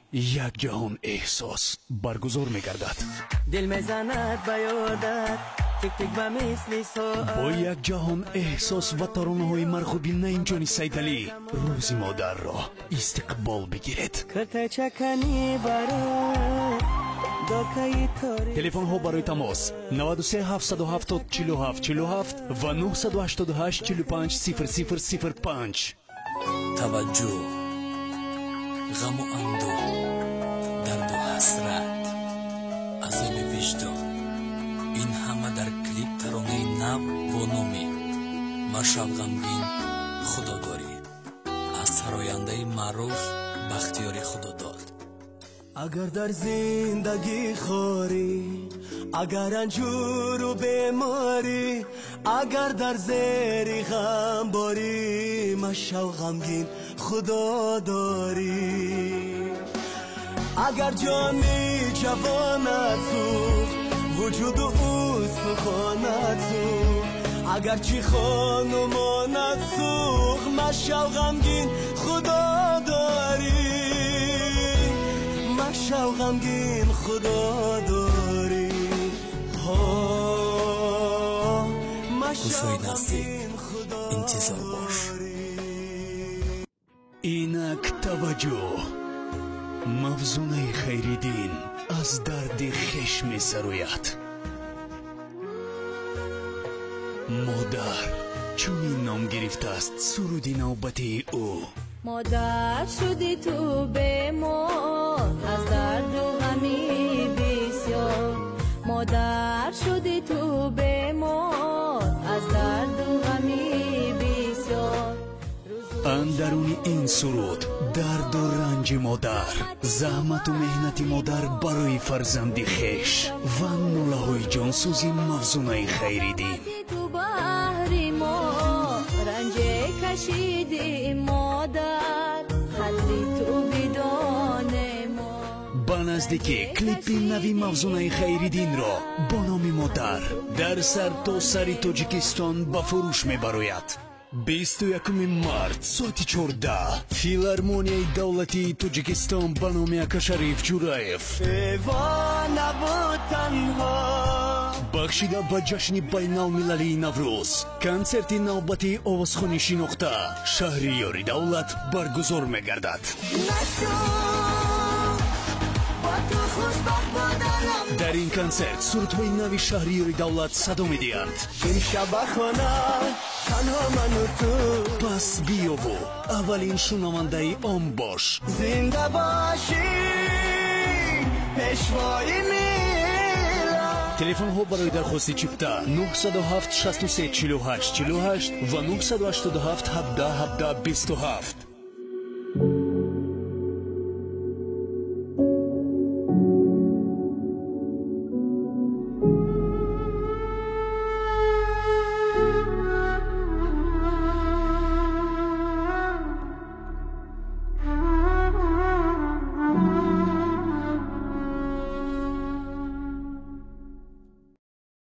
S2: Як ҷаҳон эҳсос баргузор мегардад. Бо як ҷаҳон эҳсос ва таронаҳои марғуби Наимҷони Сайдалӣ рӯзи модарро истиқбол бигиред. Телефонҳо барои тамос 93 770 47 47 ва 988 45 00 05.
S9: Таваҷҷӯҳ, ғаму андӯҳ, дарду ҳасрат, азоби виҷдон, ин ҳама дар клип таронаи нав бо номи Машав ғамгин Худодорӣ аз сарояндаи маъруф Бахтиёри Худодод.
S13: Агар дар зиндагӣ хорӣ, агар ранҷуру беморӣ, агар дар зери ғам борӣ, машав ғамгин Худо дорӣ. Агар ҷони ҷавонат сӯхт, вуҷуду устухонат сӯхт, агарчи хонумонат сӯхт, машав ғамгин Худо дорӣ. Машав ғамгин Худо дорӣ.
S9: Рӯзҳои наздик интизор бош.
S2: Инак таваҷҷӯҳ. Мавзунаи Хайриддин аз дарди хеш месарояд. Модар чунин ном гирифтааст суруди навбатии ӯ.
S23: Модар шуди ту бемор аз дарду ғами бисёр, модар шуди ту бемор аз дарду ғами бисёр.
S2: Андаруни ин суруд дарду ранҷи модар, заҳмату меҳнати модар барои фарзанди хеш ва нулаҳои ҷонсӯзи Мавзунаи Хайриддин.
S23: Ту баҳри мо ранҷе кашиди модар, қадри ту бидонем мо.
S2: Ба наздикӣ клипи нави Мавзунаи Хайриддинро бо номи Модар дар сартосари Тоҷикистон ба фурӯш мебарояд. 21 март соати 14 Филармонияи давлатии Тоҷикистон ба номи Акашариф Ҷураев. Бахшида ба ҷашни байналмилалии Наврӯз консерти навбатии овозхони шинохта Шаҳриёри Давлат баргузор мегардад.
S13: Хушбахт буданам.
S2: Дар ин консерт сурудҳои нави Шаҳриёри Давлат садо медиҳанд.
S13: Имшаб ба хона танҳо ману ту.
S2: Пас биёву аввалин шунавандаи он бош.
S13: Зинда бошӣ, пешвои миллат.
S2: Телефонҳо барои дархости чипта 907 63 48 48 ва 987 17 17 27.